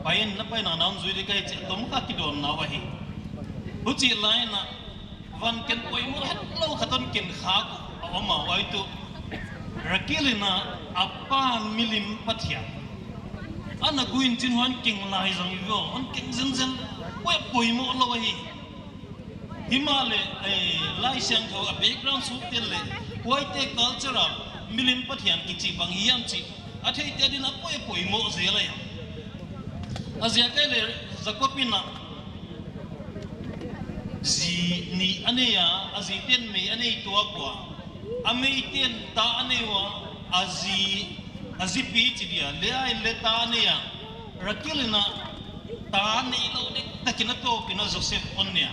pai in, na paina na hon zui di ka hi, chih a tom kha kidawnna uh ahi. Huchi lai in a, van ken poimoh hetlou khat hon ken khak uh a om a, huai tu Rakil in a, a pa milim pathian ana gu in chin, huan keng lai zang i ve aw, hon keng zenzen, huai poimoh lou ahi. Himahleh, eh, Laisiangthou a background suk tel leh, huaite culture a milim pathian kichi bang hiam chih a theihte adin a poi, poimoh zel ahi. A ziak ahihleh Jakob in a, zi nih a nei a, a zite'n mei a nei tuak ua, a meite'n ta a nei ua, a zi, a zipi chi dia, Lea in leh ta a nei a, Rakil in a ta neilou dek tak in a tawp in a Joseph hon ne a.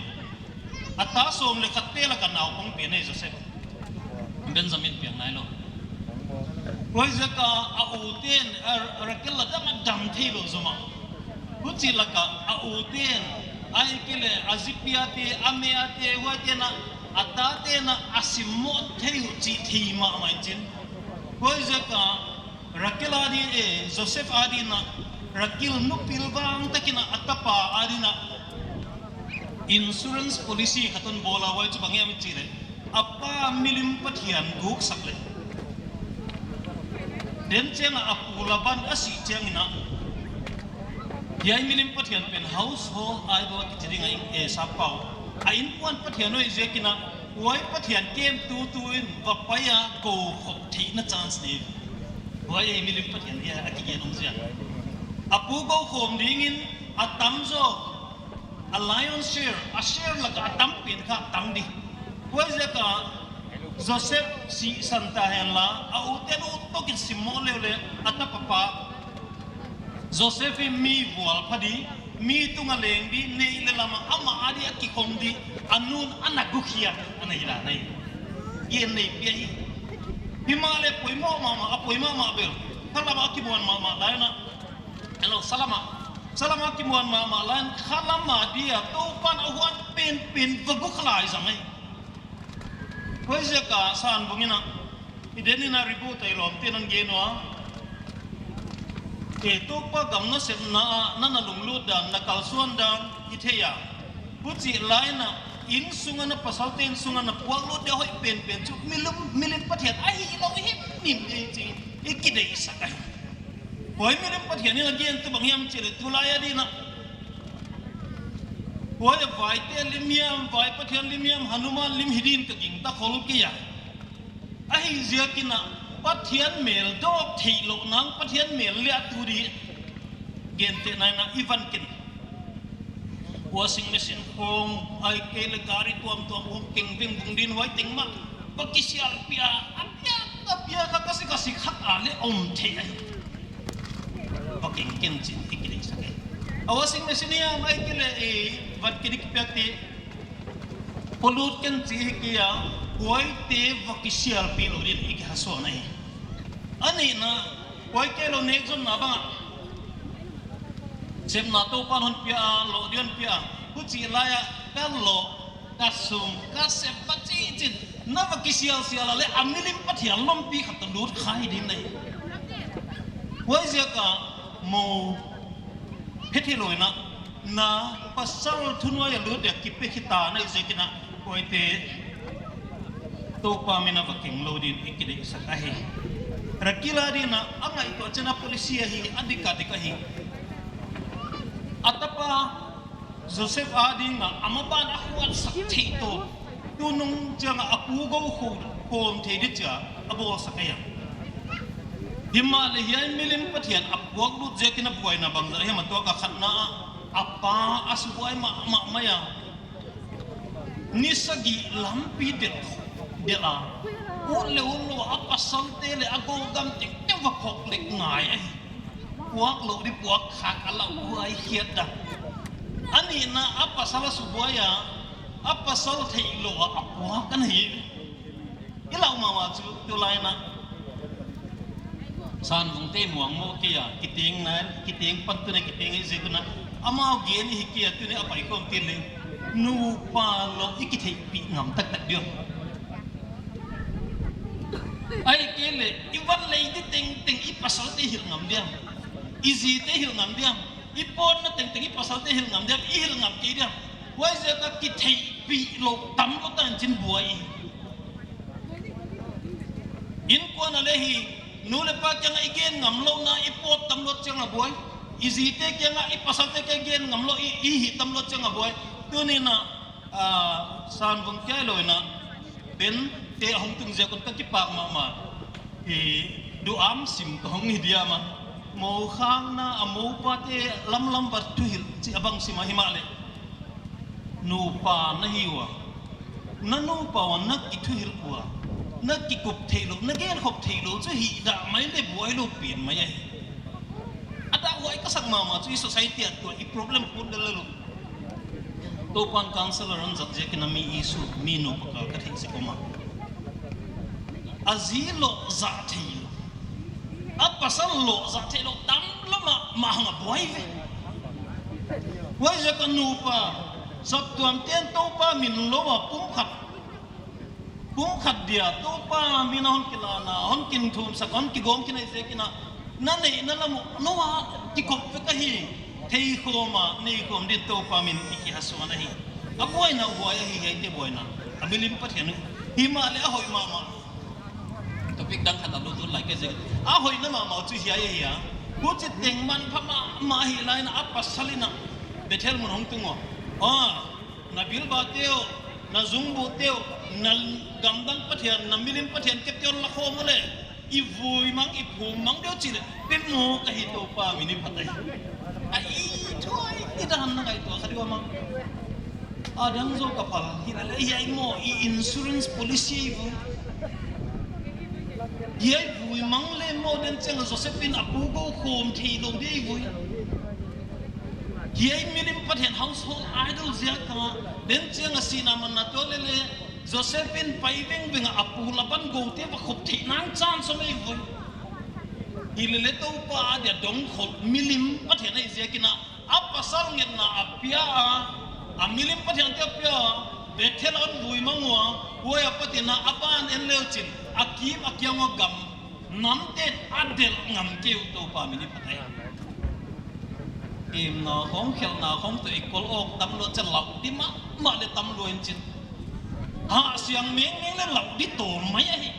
A ta sawm leh khatte lak a naupang pen ahi Joseph. Benjamin piang nailou. Huaiziak a, a ute'n, a, Rakil la dam a dam theilou zomah. Huchi lak a, a ute'n, ahihkeileh a zipi ate, a mei ate, huaite'n a, a tate'n a, a simmoh thei uh chih thei mahmah in chin. Huaiziak a, Rakil adin, eh, Joseph adin a, Rakil nu pilvang tak in a, a tapa adin a insurance policy khat hon bawl a, huai chu bang hiam i chih leh, a pa milim pathian guk sak leh, den chiang a a pu Laban a sih chiang in a, hiai milim pathian pen household idol kichi ding ahi, eh, sappau. A innkuan pathian uh ahi ziak in a, huai pathian kemtutu in va pai a, kou khop theihna chance nei. Huai ahi milim pathian dia a kigen om ziak. A pu kou khawm ding in a tam zaw, a lion's share, a share lak a a tampen kha tang di. Huaiziak a Joseph sihsan ta hen la, a ute'n ut tok in simmoh leh leh, a tapa pa Joseph in mi vualpha di, mi tung a leng di, neih leh lam a amah adi a kikhong di, a nu'n ana gu khia, ana hi lai. Gen nei pia hi. Himahleh poimoh mahmah, a poimoh mahmah bel, khalam a kimuan mahmah lai in a. Hello, salam a. Salam a kimuan mahmah lai in, khalam adia Toupa'n a huat penpen va gu kha lai zang ahi. Huaiziak a san bung in a, i den in a reboot a i lawmte'n hon gen ua, eh, Toupa gam nasepna ah na na lunglut dan, na kalsuan dan i thei a. Huchi lai in a, innsung a na pasalte innsung a na puaklut dia hoih penpen chu milim, milim pathian ahilou himhim di chih i kideihsak ahi. Huai milim pathian in a gen tu bang hiam chih leh, tulai adin a, huai a vaite lim hiam, vai pathian lim hiam, Hanuman lim hi din ka gingta khol kei a. Ahihziak in a, Pathian mel dawk theihlouh nang, Pathian mel liahtu di gentehna in a i van ken. Washing machine khawng, ahihkeileh gari tuamtuam khawng keng vengvung din, huai teng mah va kisialpih a, a piak, a piak kha ka sik, ka sik khat a leh om thei ahi. Va keng ken chih i kideihsak ahi. A washing machine hiam, ahihkeileh, eh, van kidik piakte, polut ken chih hi kei a, huaite va kisialpih lou din i kihasuan ahi. A nihna, huai keilou nekzonna bang a, sepna Toupa'n hon pia a, loh di hon pia a. Huchi lai a, ka loh, ka sum, ka sep, ka chih chin, na va kisialsial a leh, a milim pathian lompi khat toh lut kha hi din ahi. Huaiziak a mou phet hilou in a, Na pasal thunuai a lut dia kipe khita na i ziakin a, huaite Toupa min a va keng lou din i kideihsak ahi. Rakila din a, a ngaihtuah chiang a policy ahi, a dik a dik ahi. A tapa Joseph a ding a, a maban a huatsak thei tou. Tunung chiang a a pu gou khawm thei di chia a bawlsak ahi a. Himahleh hiai milim Pathian a puak lut ziakin a buaina bangzah hiam a tuak a, khatna a, a pa a subuai mahmah mai a. Ni sagih lampi delh, delh a. Ut leh ut lou a pasalte leh a gou gam tengteng va khok lek ngai ahi. Puak lou di puak khak a lauhuai khiat dan. A nihna a pasal a subuai a, a pasal theih lou a a puak ana hi. I lau mahmah chu tulai in a. Sanvung te muang maw kei a, kiteng na, kiteng pan tuni kiteng i zik un a. Amau gen i hi kei a tuni a pai khawm tin leng. Nupa lou i kitheihpih ngam taktak diam. Ahihkeileh, i van lei di tengteng i pasalte hilh ngam diam. I zite hilh ngam diam. I pawtna tengteng i pasalte hilh ngam diam. I hilh ngam kei diam. Huaiziak a kitheihpih lou tam lou tan chin buai i. Innkuan a leh hi, nu leh pa kiang a i gen ngam louhna i pawt tam lou chiang a buai. I zite kiang a i pasalte kiang a i gen ngam lou i, i hih tam lou chiang a buai. Tuni in a, ah, sanvung kia lou in a, pen te hong tung ziak un ka kipak mahmah. I duam sim ka hong hi diam a. Mou khakna a mou pate lamlam va thuhilh chih a bang sim a himahleh. Nupa na hi ua. Na nupa ua na kithuhilh ua. Na kikup theih lou, na genkhop theih lou chu hih dah mai leh buai lou pen mai ahi. A dah huai ka sak mahmah chu i society a tuh i problem pun del lou. Toupan counselor hon zat ziakin a mi issue, mi nupa kal ka theih sek om a. A zi lou zat theih lou. A pasal lou zat theih lou tam lou mah, mah hang a buai ve. Huaiziak a nupa, saptuam ten Toupa min lou a pumkhat. Pumkhat dia Toupa min a hon kilan a, hon kinthumsak, hon kigawm khin ahih ziakin a. Na neihna lam uh, nou a kikop vek ahi. Thei khawm a, nei khawm din Toupa min i kihasuan ahi. A buaina uh buai ahi, hiaite buaina. A milim Pathian uh. Himahleh a hoih mahmah. Topic dang khat a lut lai ka zek. A hoihna mahmah chu hiai ahi a. Huchiteng manpha mahmah hi lai in a pasal in a Bethel mun hong tung ua. Ah, na bilba te uh, na zungbu te uh, na gamdang Pathian, na milim Pathian kep te uh la khawm uleh. I vui mang, i phum mang deuh chih leh. Pe maw ka hi Toupa min i phat ahi. A i thuai, i dan na ngaihtuah kha di ua mang. A dang zaw ka phal, hileleh hiai maw, i insurance policy ahi vui. Hiai vui mang leh maw den chiang a Joseph in a pu gou khawm theih lou di ahi vui. Hiai milim Pathian household idol ziak a, den chiang a sihna manna toh leh leh, Joseph in pai vengveng a a pu Laban goute va khop theih nang chance om ahi vui. Hileleh Toupa a dia dong khol milim Pathian ahih ziakin a, a pasal ngetna a pia a, a milim Pathian te a pia a, Bethel a hon vui mang ua, huai apat in a a ban en leu chin, a kim a kiang ua gam, namte a delh ngam kei uh Toupa min i phat ahi. Kimna khong khelhna khong toh i kol awk tam lou chia lau di mahmah leh tam lou in chin. Hahsiang mengmeng leh lau di tawm mai ahi.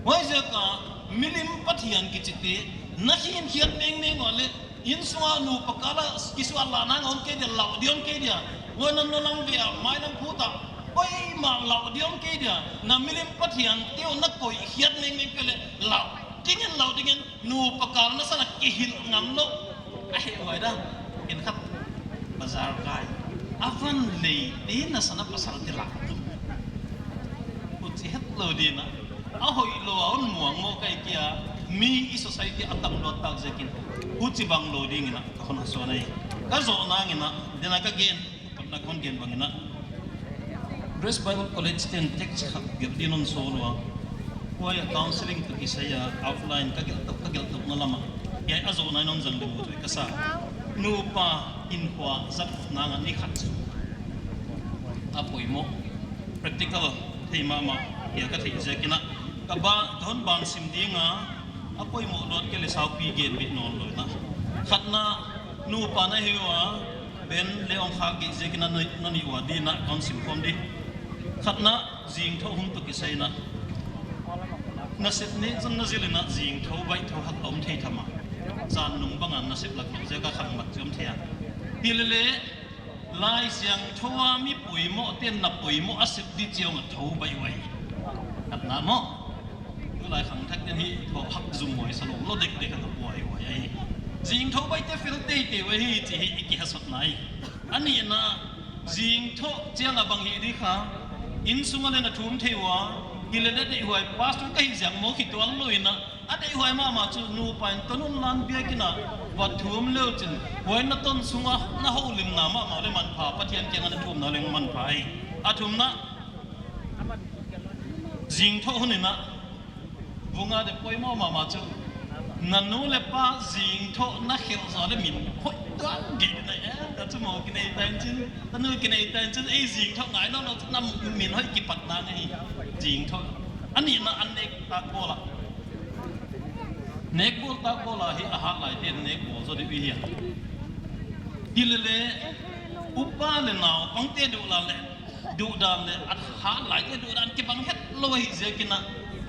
Huaiziak a milim Pathian kichite, na khinkhiat mengmeng uleh, innsung a nupa kal a kisuan lah nang hon kei dia, lau di hon kei dia. Huai na nung lam ve a, mai lam phut a. Poimoh lau di hon kei dia. Na milim Pathian te uh na koihkhiat mengmeng kei leh, lau ding in, lau ding in. Nupa kal na san a kihilh ngam lou. A heh huai dan. Khenkhat bazar kai. A van lei di na san a pasal te lak. Huchi het lou di na. A hoih lou a hon muang maw ka hi kei a. Mi i society a tam lou tak ziakin. Huchibang lou ding in a ka hon hasuan ahi. Ka zoh nang in a. Dena ka gen. Patna kon gen bang in a. Grace Bible College ten text khat gelh din hon sawl ua. Huai a counseling toh kisai a outline ka gelh tou, ka gelh tou na lam a. Hiai a zoh nai non zang leh mu tuai ka sa. Nupa in hua zat nang a ni khat chu. A poimoh. Practical thei mahmah. Hiai ka theih ziakin a. Ka ba, ka hon ban sim ding a. A poimoh luat kei leh saupi gen bit nawn lou in a. Khatna, nupa na hi ua, Ben leh hong khak gige ziakin na, na ni ua di na, kon sim khawm di. Khatna, zingthoh hun toh kisai na. Nasep ni zon na zil in a zingthoh baih thou hak om thei tham a. Zan nung bang a nasep lak lou ziak a khangmat zom thei a. Hilele, Laisiangthou a mi poimoh ten na poimoh a sep di chiang a thou baih uai. Khatna maw. Tulai khangthak ten hi thou hak zum uai sa lou lou dekdek a na uai uai ahi. Zingthoh baih te fel teitei uai hi chih hi i kihasotna ahi. A nihna, zingthoh chiang a bang hi di kha. Innsung a leng na thum thei ua. Hilele deihhuai pastor ka hi ziak maw khitual lou in a. A deihhuai mahmah chu nupa in tonun lan biakin a va thum leu chin, huai na ton sung a na houlimna mahmah leh manpha, Pathian kiang a na thumna leng manpha ahi. A thumna, zingthoh hun in a, vung a de poimoh mahmah chu, na nu leh pa zingthoh na khelh zaw leh min hoih tuan di na e, ta chu maw kinei ta in chin, ta nu kinei ta in chin, ei zingthoh ngai nawn lou chu na min hoih kipatna ngai, zingthoh. A nihna an nek tak bawl a. Nek bawl tak bawl a hi a hat lai ten nek bawl zaw di uhi a. Hilele, upa leh naupangte duhdan leh, duhdan leh, a hat lai te duhdan kibang het lou hi ziakin a,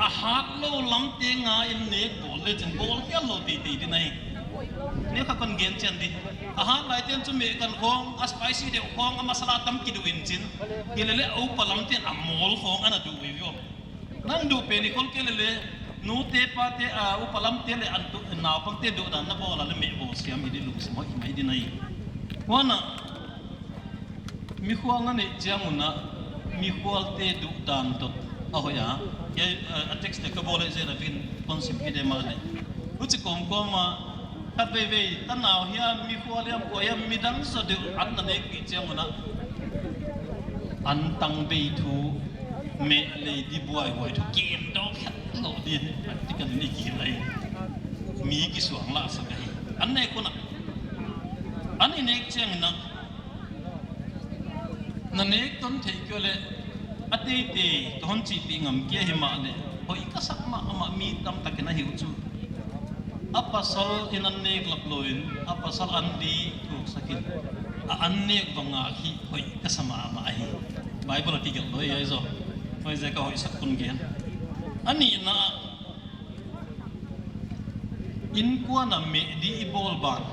a hat lou lam te ngai in nek bawl leh chin bawl hial lou teitei di na hi. Nek kha kon gen chian di. A hat lai ten chu meh kan khawng, a spicy deuh khawng, a masala tam kiduh in chin. Hilele, a upa lam ten a mawl khawng ana duh uhi ua. Nang duh pen i khol kei lele, nute pate, a, upa lam te leh an tu, naupang te duhdan na bawl a leh meh bawl siam hi di lungsim hoih mai di na hi. Huan a, mikhual na neih chiang un a, mikhual te duhdan toh a hoih a. Hiai, a, a text te ka bawl leh zia na vin kon sim hi di mah leh. Huchi kawmkawm a, khatveivei, tanau hiam, mikhual hiam, kua hiam, midang zaw deuh an na nekpih chiang un a, an tangbei thu, meh lei di buaihuai thu, kem dawk het lou di, practical in i kihilh lai. Mi kisuang lah sak ahi. An nek un a, an i nek chiang in a, na nek ton theih kei uleh, a teitei ka hon chihpih ngam kei hi mahleh, hoih ka sak mahmah mi tamtak in a hi uh chu. A pasal in an nek lap lou in, a pasal an di thuk sak in, a an nek bang a hi hoih ka sa mahmah ahi. Bible a kigelh lou ahi zaw. Huaiziak a hoih sak kon gen. A nihna, innkuan a meh di i bawl ban.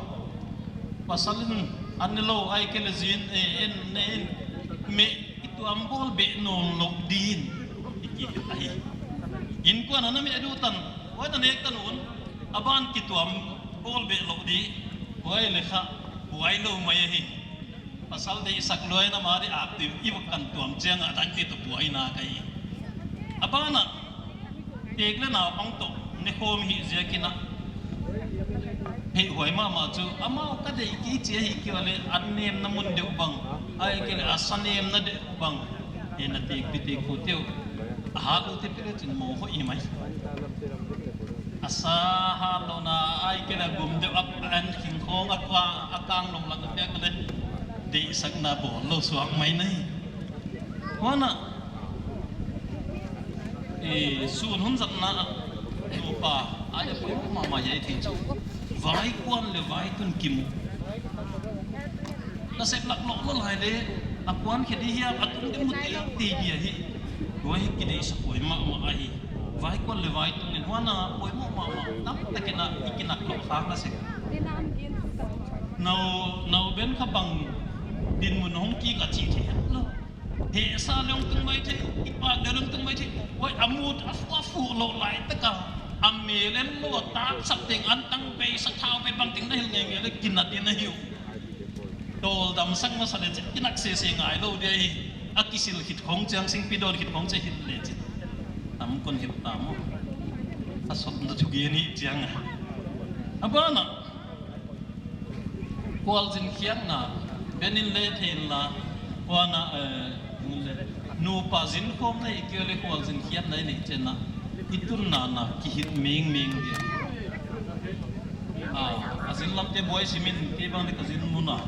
Pasal in an ne lou ahihkeileh zin, eh, en, ne in meh kituam bawl beh nawn lou din i kihilh ahi. Innkuan a na meh di uh tan, huai na nek tan un, a ban kituam bawl beh lou di, huai leh kha, huai lou mai ahi. Pasal deihsak luai na mah di active i va kan tuam chiang a dang te toh buaina ka hi. A ban a, tek leh naupang toh, ne khawm hi ziakin a. Hei huai mahmah chu, amau ka deih kei chi ahi kei uleh, an nemna mun deuh bang, ahihkeileh a sa nemna deuh bang, hi na tekpi tekpu te uh. A hat lou te pi leh chin maw hoih hi mai. A sa hat louhna ahihkeileh a gum deuh a, an khing khawng a kua, a kang lou lak a piak leh. Deihsakna bawl lou suak mai na hi. Huan a, eh, sun hun zatna a, nupa, a leh poimoh mahmah hi thei chu. Vaikuan leh vaitun kimu. Nasep lak lou lou lai leh, a kuan khe di hiam, a tun di mu teitei di ahi. Huai hi kideihsak huai mahmah ahi. Vaikuan leh vaitun in huan a poimoh mahmah, tamtak in a i kinak lou khak na sek. Nau, nau Ben kha bang dinmun hong kik a chi thei lou. Hehsa leh hong tung mai thei, kipak leh hong tung mai thei. Huai a mut a fu a fu lou lai tak a, a mel en lou a tak sak teng an tangbei sa thau bei bang teng na hilh ngeingei leh kinat in a hi uh. Tawldam sak masa leh chin kinak sese ngai lou di ahi. A kisil khit khong chiang singpi dawn khit khong chiang hilh leh chin. Tam kon hilh ta maw. A sotna thugen hi chiang a. A ban a. Khualzin khiatna. Ben in leh thei in la. Huan a, eh, mun leh. Nupa zin khawm na hi kei uleh khualzin khiatna i neih chiang a. I tunna na kihilh mengmeng di. Ah, a zin lam te buai sim in, kei bang leh ka zin mun a.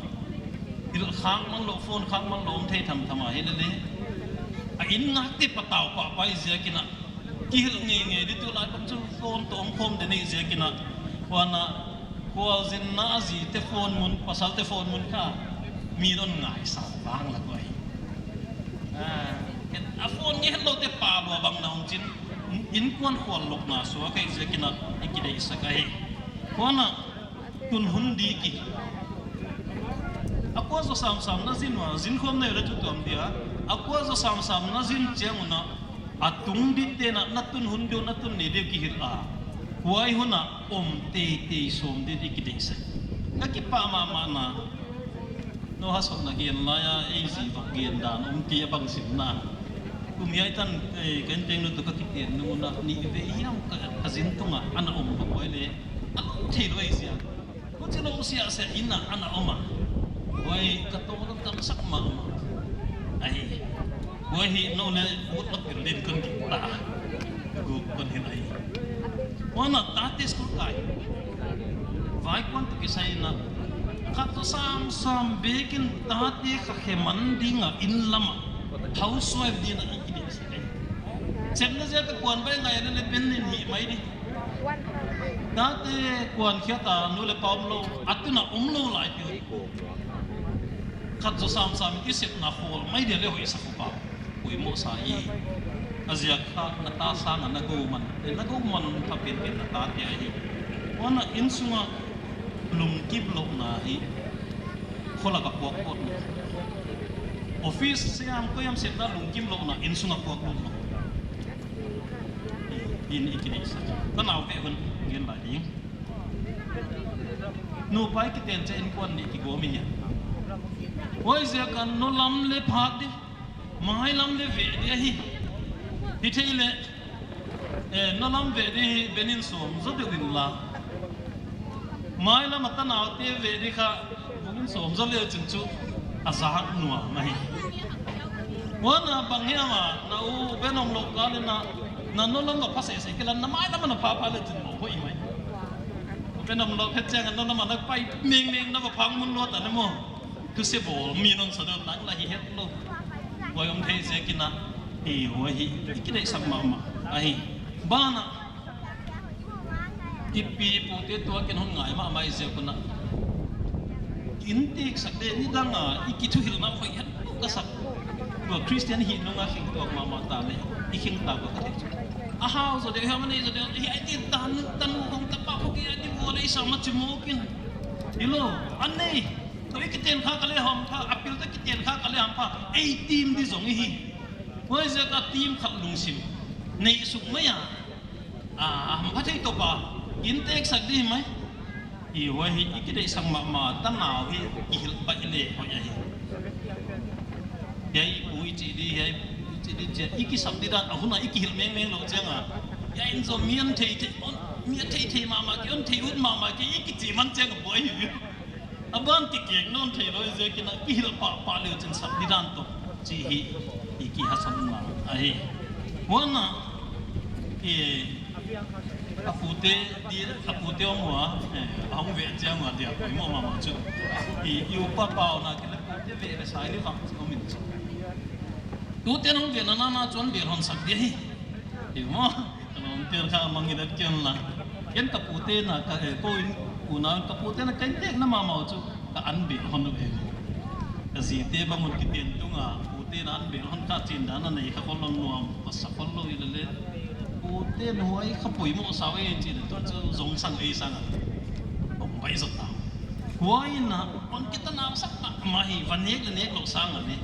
Hilh khak man lou, phone khak man lou, om thei thamtham a hilele. A inn ngakte patau pahpah ziakin a. Kihilh ngeingei di tulai bang chu phone toh om khawm di nei ziakin a. Huan a, Khualzinna a zite phone mun, pasalte phone mun kha, mi non ngaihsak vang la koi. Ah, a phone ngen loute pa lua bang na hong chin, innkuan khual lawkna suak ahi ziakin a i kideihsak ahi. Huan a, tun hun di ki. A kua zaw samsam na zin ua, zin khawm na hi leh chu tuam dia. A kua zaw samsam na zin chiang un a, a tung dingte'n a, na tun hun deuh, na tun ni deuh kihilh a. Huai hun a om teitei sawm ding i kideihsak. Ka kipah mahmah na. Nou ha sawt na gen lai a, ei zi vak gen dan om kei a bang sim na. Kum hiai tan, eh, ken teng nu tu ka kiten nu na, ni ve hiam ka, ka zin tung a, ana om bak huai leh. A lawm thei lua i zia. Huchi lou siahsiah in a ana om a. Huai ka tawm lou tamsak mahmah. Ahi. Huai hi nou leh ut lak pil din kon dik ta. Guk kon hin ahi. Huan a tate school kai. Vaikuan toh kisai in a. Khat toh samsam bekin tate kha khe man ding a inn lam a. Housewife ding a i kideihsak ahi. Sepna ziak a kuan bai ngai leh leh pen in hih mai di. Tate kuan khiat a nu leh pa om lou, a tun a om lou lai pi. Khat zaw samsam i sepna khawl mai dia leh hoihsak uh pa. Poimoh sa hi. A ziak kha na ta sang a na gou man. Eh, na gou man pha penpen na tate ahi. Huan a inn sung a lungkim louhna hi. Kholak a puak phot na. Office siam koi hiam sepna lungkim louhna inn sung a puak louhna. Inn i kideihsak. Ka nau ve hun gen lai ding. Nupa i kiten chiang innkuan nih kigawm i hia. Huaiziak a nou lam leh phak di. Mai lam leh ve di ahi. Hithei leh, eh, nou lam ve di hi ben in sawm zaw deuh in la. Mai lam a tanaute ve di kha, bung in sawm zaw leh chin chu a zak nuam ahi. Huan a bang hiam a, na u ben om lou kal in a, na nou lam va pha sese kei la, na mai lam a na pha pha leh chin mawk hoih mai. Ben om lou phet chiang a nou lam a na pai mengmeng na va phang mun lua ta na maw. Thuse bawl mi non sa deuh tak la hi het lou. Huai om thei ziakin a, hi huai hi, i kideihsak mahmah ahi. Ban a, i pi pute tuak in hon ngai mahmah i ziak un a. Innteksak di nidang a, i kithuhilhna hoih het lou ka sak. Tua Christian hih nung a kheng tuak mahmah ta leh, i kheng ta ka thei chu. A hau zaw deuh, hiam a nei zaw deuh, hiai di tan, tanu khong tapa khong hiai di bawl ei sa ma chi mawk in. Hilou, a nei. Tua i kiten kha ka leh hom kha, a pil tua kiten kha ka leh hom kha, ei team di zong i hi. Huaiziak a team khat lungsim. Nei suk mai a. A, a, ham kha thei toh pa. Innteksak di mai. I huai hi, i kideihsak mahmah, tanau hi, i hilh baih leh hoih ahi. Hiai i pu i chih di, hiai i pu i chih di chia, i kisap di dan, a hun a i kihilh mengmeng lou chiang a. Hiai in zaw mi an thei thei, on, mi a thei thei mahmah kei, on thei ut mahmah kei, i kichi man chiang a buai hi. A ban kikek nawn theilou ziakin a kihilh pahpah leh chin sap di dan toh. Chih hi i kihasam na ahi. Huan a, eh, a pute di, a pute om ua, eh, a hong ve chiang ua dia poimoh mahmah chu. I, i upa pau na kei leh pute ve leh sai leh vang chu om in chu. Tuten hong ve na na na chuan bel hon sak dia hi. Hi maw. Ka lawmte kha mang i dat ken la. Ken ka pute na ka, eh, ko in, unau in ka pute na ka inntekna mahmah chu ka an bel hon uh e. Ka zite bang un kiten tung a, pute na an bel hon kha chin dan a nei kha khol lou nuam, pasa khol lou i leh leh. Pute na huai kha poimoh sa e chi leh tua chu zong sang ei sang a. Hong bai zot ta. Huai na, hon kitanau sak mahmah hi, va nek leh nek lou sang a ni.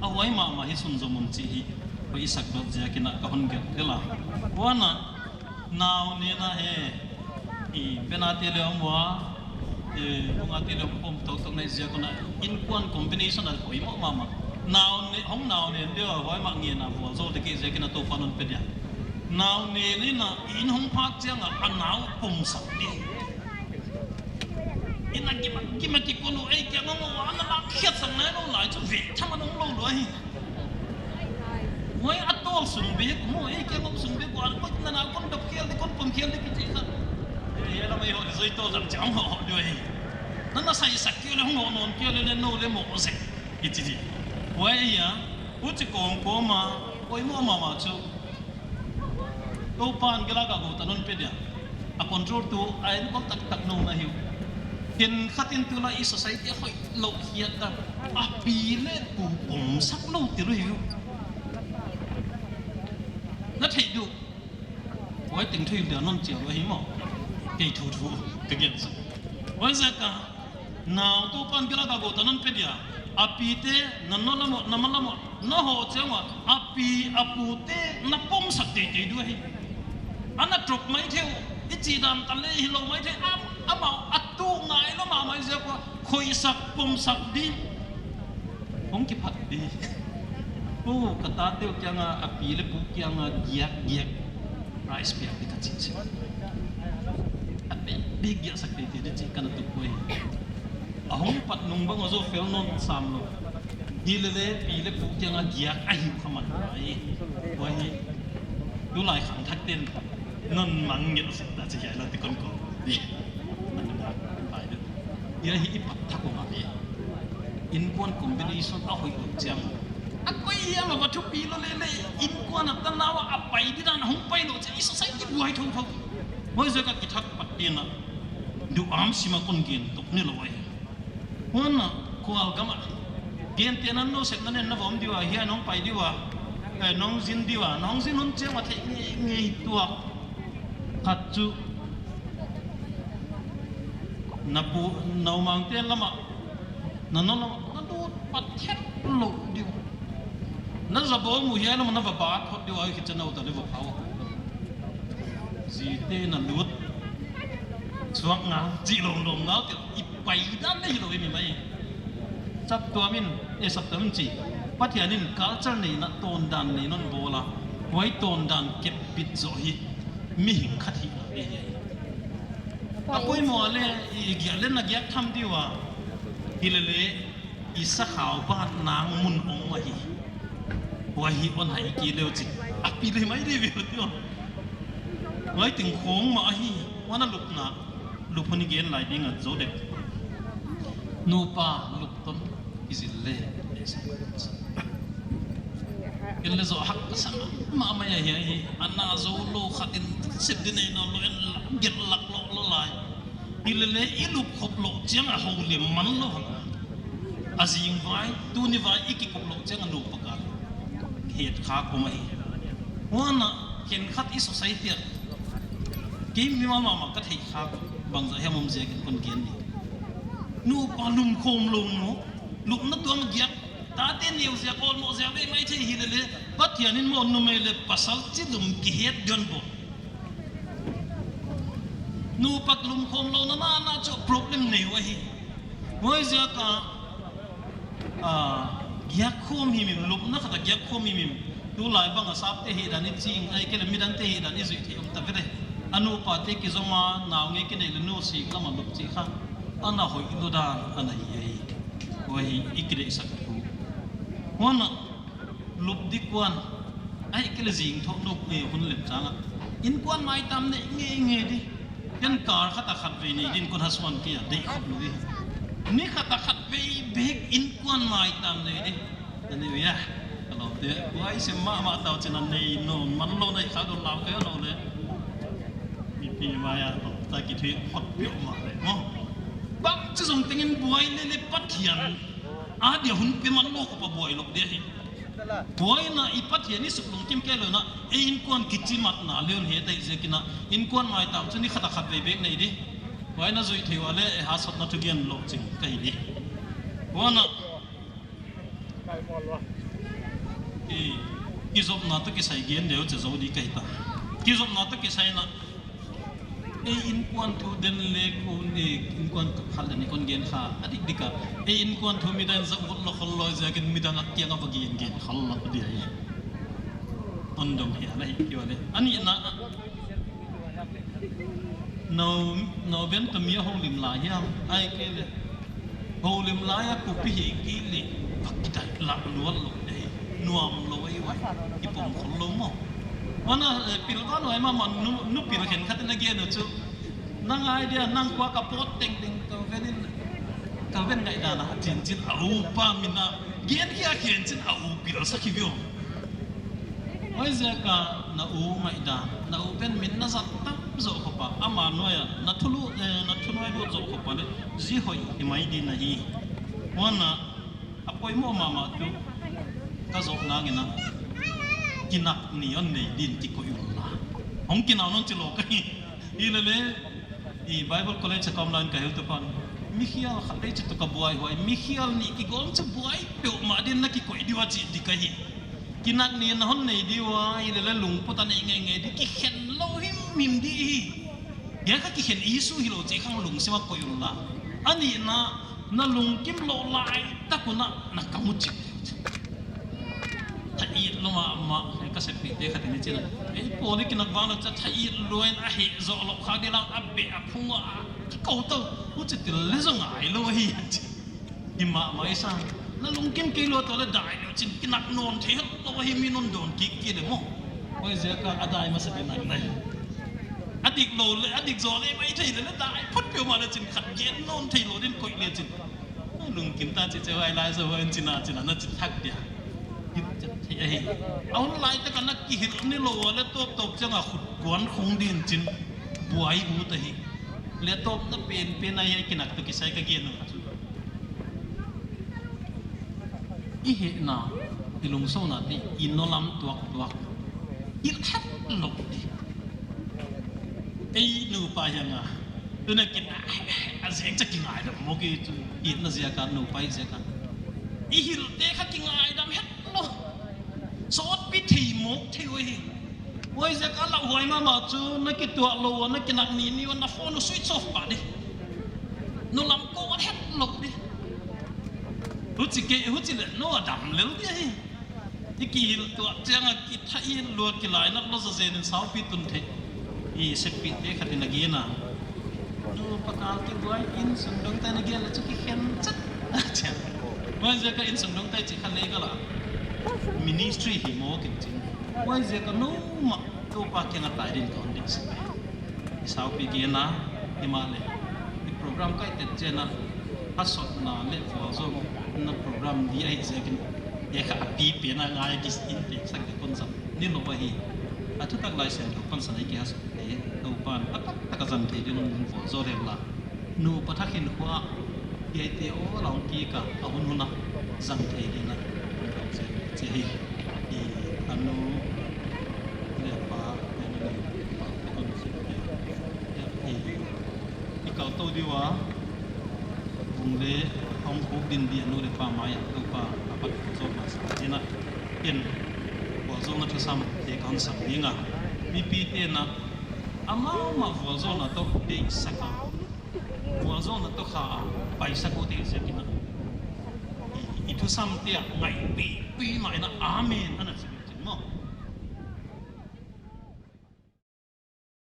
A huai mahmah hi sunzom un chih hi. Huai i sak dot ziakin a ka hon gelh gelh a. Huan a, nau nen a he, i pen a te leh om ua, i bung a te leh om, om tok tok na i ziak un a, innkuan combination a poimoh mahmah. Nau nen, hong nau nen deuh a, huai mah ngen a vualzawl dek i ziakin a Toupan hon pe dia. Nau nen in a, inn hong phak chiang a, a nau pumsak di. Inn a gim a, gim a kikol uh, ei kiang a ngou a, ana lak khiat sak nailou lai chu ve tham a om lou lua hi. Huai a tawl sung bek, maw, ei kiang a om sung bek, huai na na kon dop khel di, kon pom khel di kichi kha. Ei, ei, lam ei hoh, zoi tawl dang chiang hoh hoh di hi. Na na saisak kei leh, hong hoh nawn kei leh, leh nou leh maw zek kichi di. Huai a, huchi kawmkawm a, poimoh mahmah chu. Toupan gelh a ka gou tan hon pe dia. A control tu, a enkawl taktak nou na hi uh. Khenkhat in tulai i society a hoih lou hiat dan, a pi leh pu pomsak lou ti lou hi. Na theih duh. Huai teng thei dia non chial ahi maw. Kei thuthu ka gen sa. Huaiziak a, nau Toupa'n gilou a gou ta non pe dia. A pite, na nau lam uh, na ma lam uh, na hoh chiang ua, a pi, a pute, na pomsak teitei duh hi. Ana tuak maithei uh, i chih dan ta leh hilou maithei, am, amau, a tu ngai lou mahmah ziak ua, khoihsak, pomsak di. Hong kiphat di. Oh, ka tate uh kiang a, a pi leh pu kiang a, giak, giak. Prize piak di ka chih se. A pi, pi giaksak teitei di chih ka na tuak uh hi. A hong pat nung bang a zaw fel non sam lou. Hilele, pi leh pu kiang a giak a hi kha man ai. Huai hi. Tulai khangthak ten. Non mang ngiat sek ta chi hiai la ti kon ko. Di. Pai de. Hiai hi i pat thak uh mah hi. Innkuan combination a hoih lou chiang. A koi hiam a va thupi lou lele. Innkuan a tan ua a pai di dan hong pai lou chiang. I society buai thou thou. Huaiziak a kithak pat tina. Duh am sim a kon gen tok ni lou ai. Huan a, khual gam a. Gentehna nou sepna nen na vom di ua, hiai nong pai di ua. Eh, nong zin di ua, nong zin hun chiang a theih ngeingei tuak. Khat chu. Na pu, na u Mangte lam a. Na nau lam a, na lut pat het lou di ua. Na za bo mu hiai lam a na va bat hot di ua, hichi nou ta di va phau. Zite na lut. Suak nga, chih lom lom nga, te i pai dan nei lou mi mai. Saptuam in, eh, saptuam in chi. Pathian in culture neihna, tawndan neihna hon bawl a. Huai tawndan kep bit zoh hi. Mihing khat hihna hi. A poimoh leh, i giak leh na giak tham di ua. Hilele, i sakhau bat nang mun ong ahi. Huai hi hon hai kei leh uh chi. A pi leh mai di ve uh tio. Huai teng khong mah ahi. Huan a lupna. Lup hun i gen lai ding a zo dek. Nupa lup ton i zil leh. Ken leh zo hak ka sa mahmah ahi, ahi. Ana zo lou khat in sep di nei nou lou en la, gen lak lou lou lai. Hilele i lup khop lou chiang a houlim man lou hang. A zing vai, tuni vai i kikup lou chiang a nupa kal. Het kha kum ahi. Huan a khenkhat i society a. Kei mi mahmah ka theih kha bangzah hiam om ziakin kon gen ni. Nupa lum khawm lou nu. Lupna tuam giak. Tate neu ziak, awlmoh ziak ve maithei hilele. Pathian in maw numei leh pasal chi lum kihet dion bo. Nupa lum khawm lou na na na chu problem nei uh ahi. Huaiziak a, ah, giak khawm himhim, lupna khat a giak khawm himhim. Tulai bang a sapte hihdan i ching, ahihkeileh midangte hihdan i zuih theih om ta ve le. A nupate kizom a, nau ngei kinei leh nu sik lam a lup chih kha. Ana hoih lou dan, ana hi ahi. Huai hi i kideihsak thu. Huan a, lup di kuan. Ahihkeileh zing thou nuk e hun lem chang a. Innkuan maitam nei ngeingei di. Ken kar khat a khatvei nei din kon hasuan kei a, deih khop lou di. Ni khat a khatvei bek innkuan maitam nei di. Ani uya. Alo te, huai sem mahmah tau chin a nei nou, man lou nei kha dou lau kei lou le. Mipi mai a, ta ki thui khot piau mah le, maw. Bangchi zong tengin buai lele Pathian. A dia hun pe man lou khop a buai lou di ahi. Buaina i Pathian i suk lungkim kei lou na, ei innkuan kichimatna leh hon het ahi ziakin a, innkuan maitam chu ni khat a khatvei bek nei di. Buaina zuih theih ua leh, e ha sotna thugen lou ching ka hi di. Buaina, i, kizopna toh kisai gen deuh che zou di ka hi ta. Kizopna toh kisai na, ei innkuan thu den leh kon, ei innkuan khat leh nih kon gen kha, a dikdik a. Ei innkuan thu midang in zak ut lou khol lou ziakin midang a kiang a va gen gen khol lou di ahi. Hon dong hi a na hi kei ua le. A nihna, nou, nou ben toh mi a houlim lai hiam, ahihkeileh. Houlim lai a kupi hi kei leh, pak kitai lak luat lou dei. Nuam lou ahi uai, i pom khol lou maw. Huan a, eh, pilvang uai mahmah nu, nu pil khenkhat in a gen uh chu. Nang idea, nang kua ka pawt tengteng ka ven in, ka ven ngaihdan a, chinchin a upa min a. Gen khia khenchin a u pilsak hi viau. Huaiziak a na u ngaihdan, na u pen min na zat tam zoh khop a, ama nuai a na thulu, eh, na thunuai lut zoh khop a leh zi hoih himai ding ahi. Huan a poimoh mahmah tuh ka zoh nang in a, kinak ni hon nei ding kikoih un la. Hong kinau non chi lou ka hi. Hilele, i Bible College a ka om lai in ka heutu pan, mikhial khat leh chi tuh ka buaihuai, mikhial nih kigawm chu buai peuhmah ding na kikoih ding uh a chi di ka hi. Kinak ni na hon nei ding uh a, hilele lungput a nei ngeingei di, kikhen lou himhim di hi. Hiai kha kikhen issue hilou chih khang lungsim a koih un la. A nihna, na lungkim lou lai tak un a na kam uh chih. Tha it lou mahmah, ka seppihte khat in chi a. Ei pawl i kinak vang lou cha tha it lou in a heh zoh lou kha di lam a beh a phung a kikou tou, huchi til leh zong ngai lou hi. Hi mahmah i sa. Na lungkim kei lou toh leh dai lou chin kinak nawn thei het lou hi mi non dawn kik kei leh maw. Huaiziak a a dai masa di nak nai. A dik lou leh, a dik zaw leh mai thei leh, leh dai phot peuhmah leh chin khat gen nawn thei lou ding koih leh chin. Lungkim ta chi cheu ai lai zaw huai chin a chin a na chi thak dia. Hit chet thei ahi. A hun lai tak a na kihilh ni lou a leh tawptawp chiang a khut kuan khong ding chin buai ut ahi. Leh tawpna penpen a hiai kinak toh kisai ka gen uh. I hehna, i lungsawnate i nunglam tuaktuak i khat lou di. Ei nupa hiang a, tuna kin a, a ziak cha kingaidam mawk i chu, itna ziak a, nupa i ziak a. I hilhte kha kingaidam het lou. Sawtpi thei mawk thei uh hi. Huaiziak a lauhuai mahmah chu na kituah lou a, na kinak ni ni a na phone uh switch off pah di. Nunglam kou a het lou di. Huchi kei, huchi leh nou a dam lel di hi. I kihilh tuah chiang a kitha it lou a kilainat lou zazen in saupi tun thei. I seppihte khat in a gen a. Nupa kal kibuai in sundong tai na gen leh chu kikhen chet. Chia. Huaiziak a in sundong tai chi kha leh ka la. Ministry hi mawk in chin. Huaiziak a nou mah Toupa kiang a tai ding kon ding sa. I saupi gen a, himahleh i program kai tet chiang a, a sawtna leh vualzawlna program di ahih ziakin, hiai kha a pipi na ngai kis in te sak te kon zang ni lou ahi. A thutak Laisiangthou pansan a i kihasakte Toupan a taktak a zang thei ding in vualzawl hen la. Nupa thak in khua, hiaite aw lau kik a, a hunhun a zang thei ding a, chi hi. I a nu leh pa, i nu leh pa, i kon si te. I, i kal tou di ua, vung leh hong khuk din di a nu leh pa mai a Toupa a pat vualzawl masa ding a. Ken vualzawlna thusam te kon sak ding a. Mipite'n a amau mah vualzawlna toh deihsak a, vualzawlna toh kha a paisak uh te ziakin a, i, i thusamte a ngaihpih, pih mah in a amen,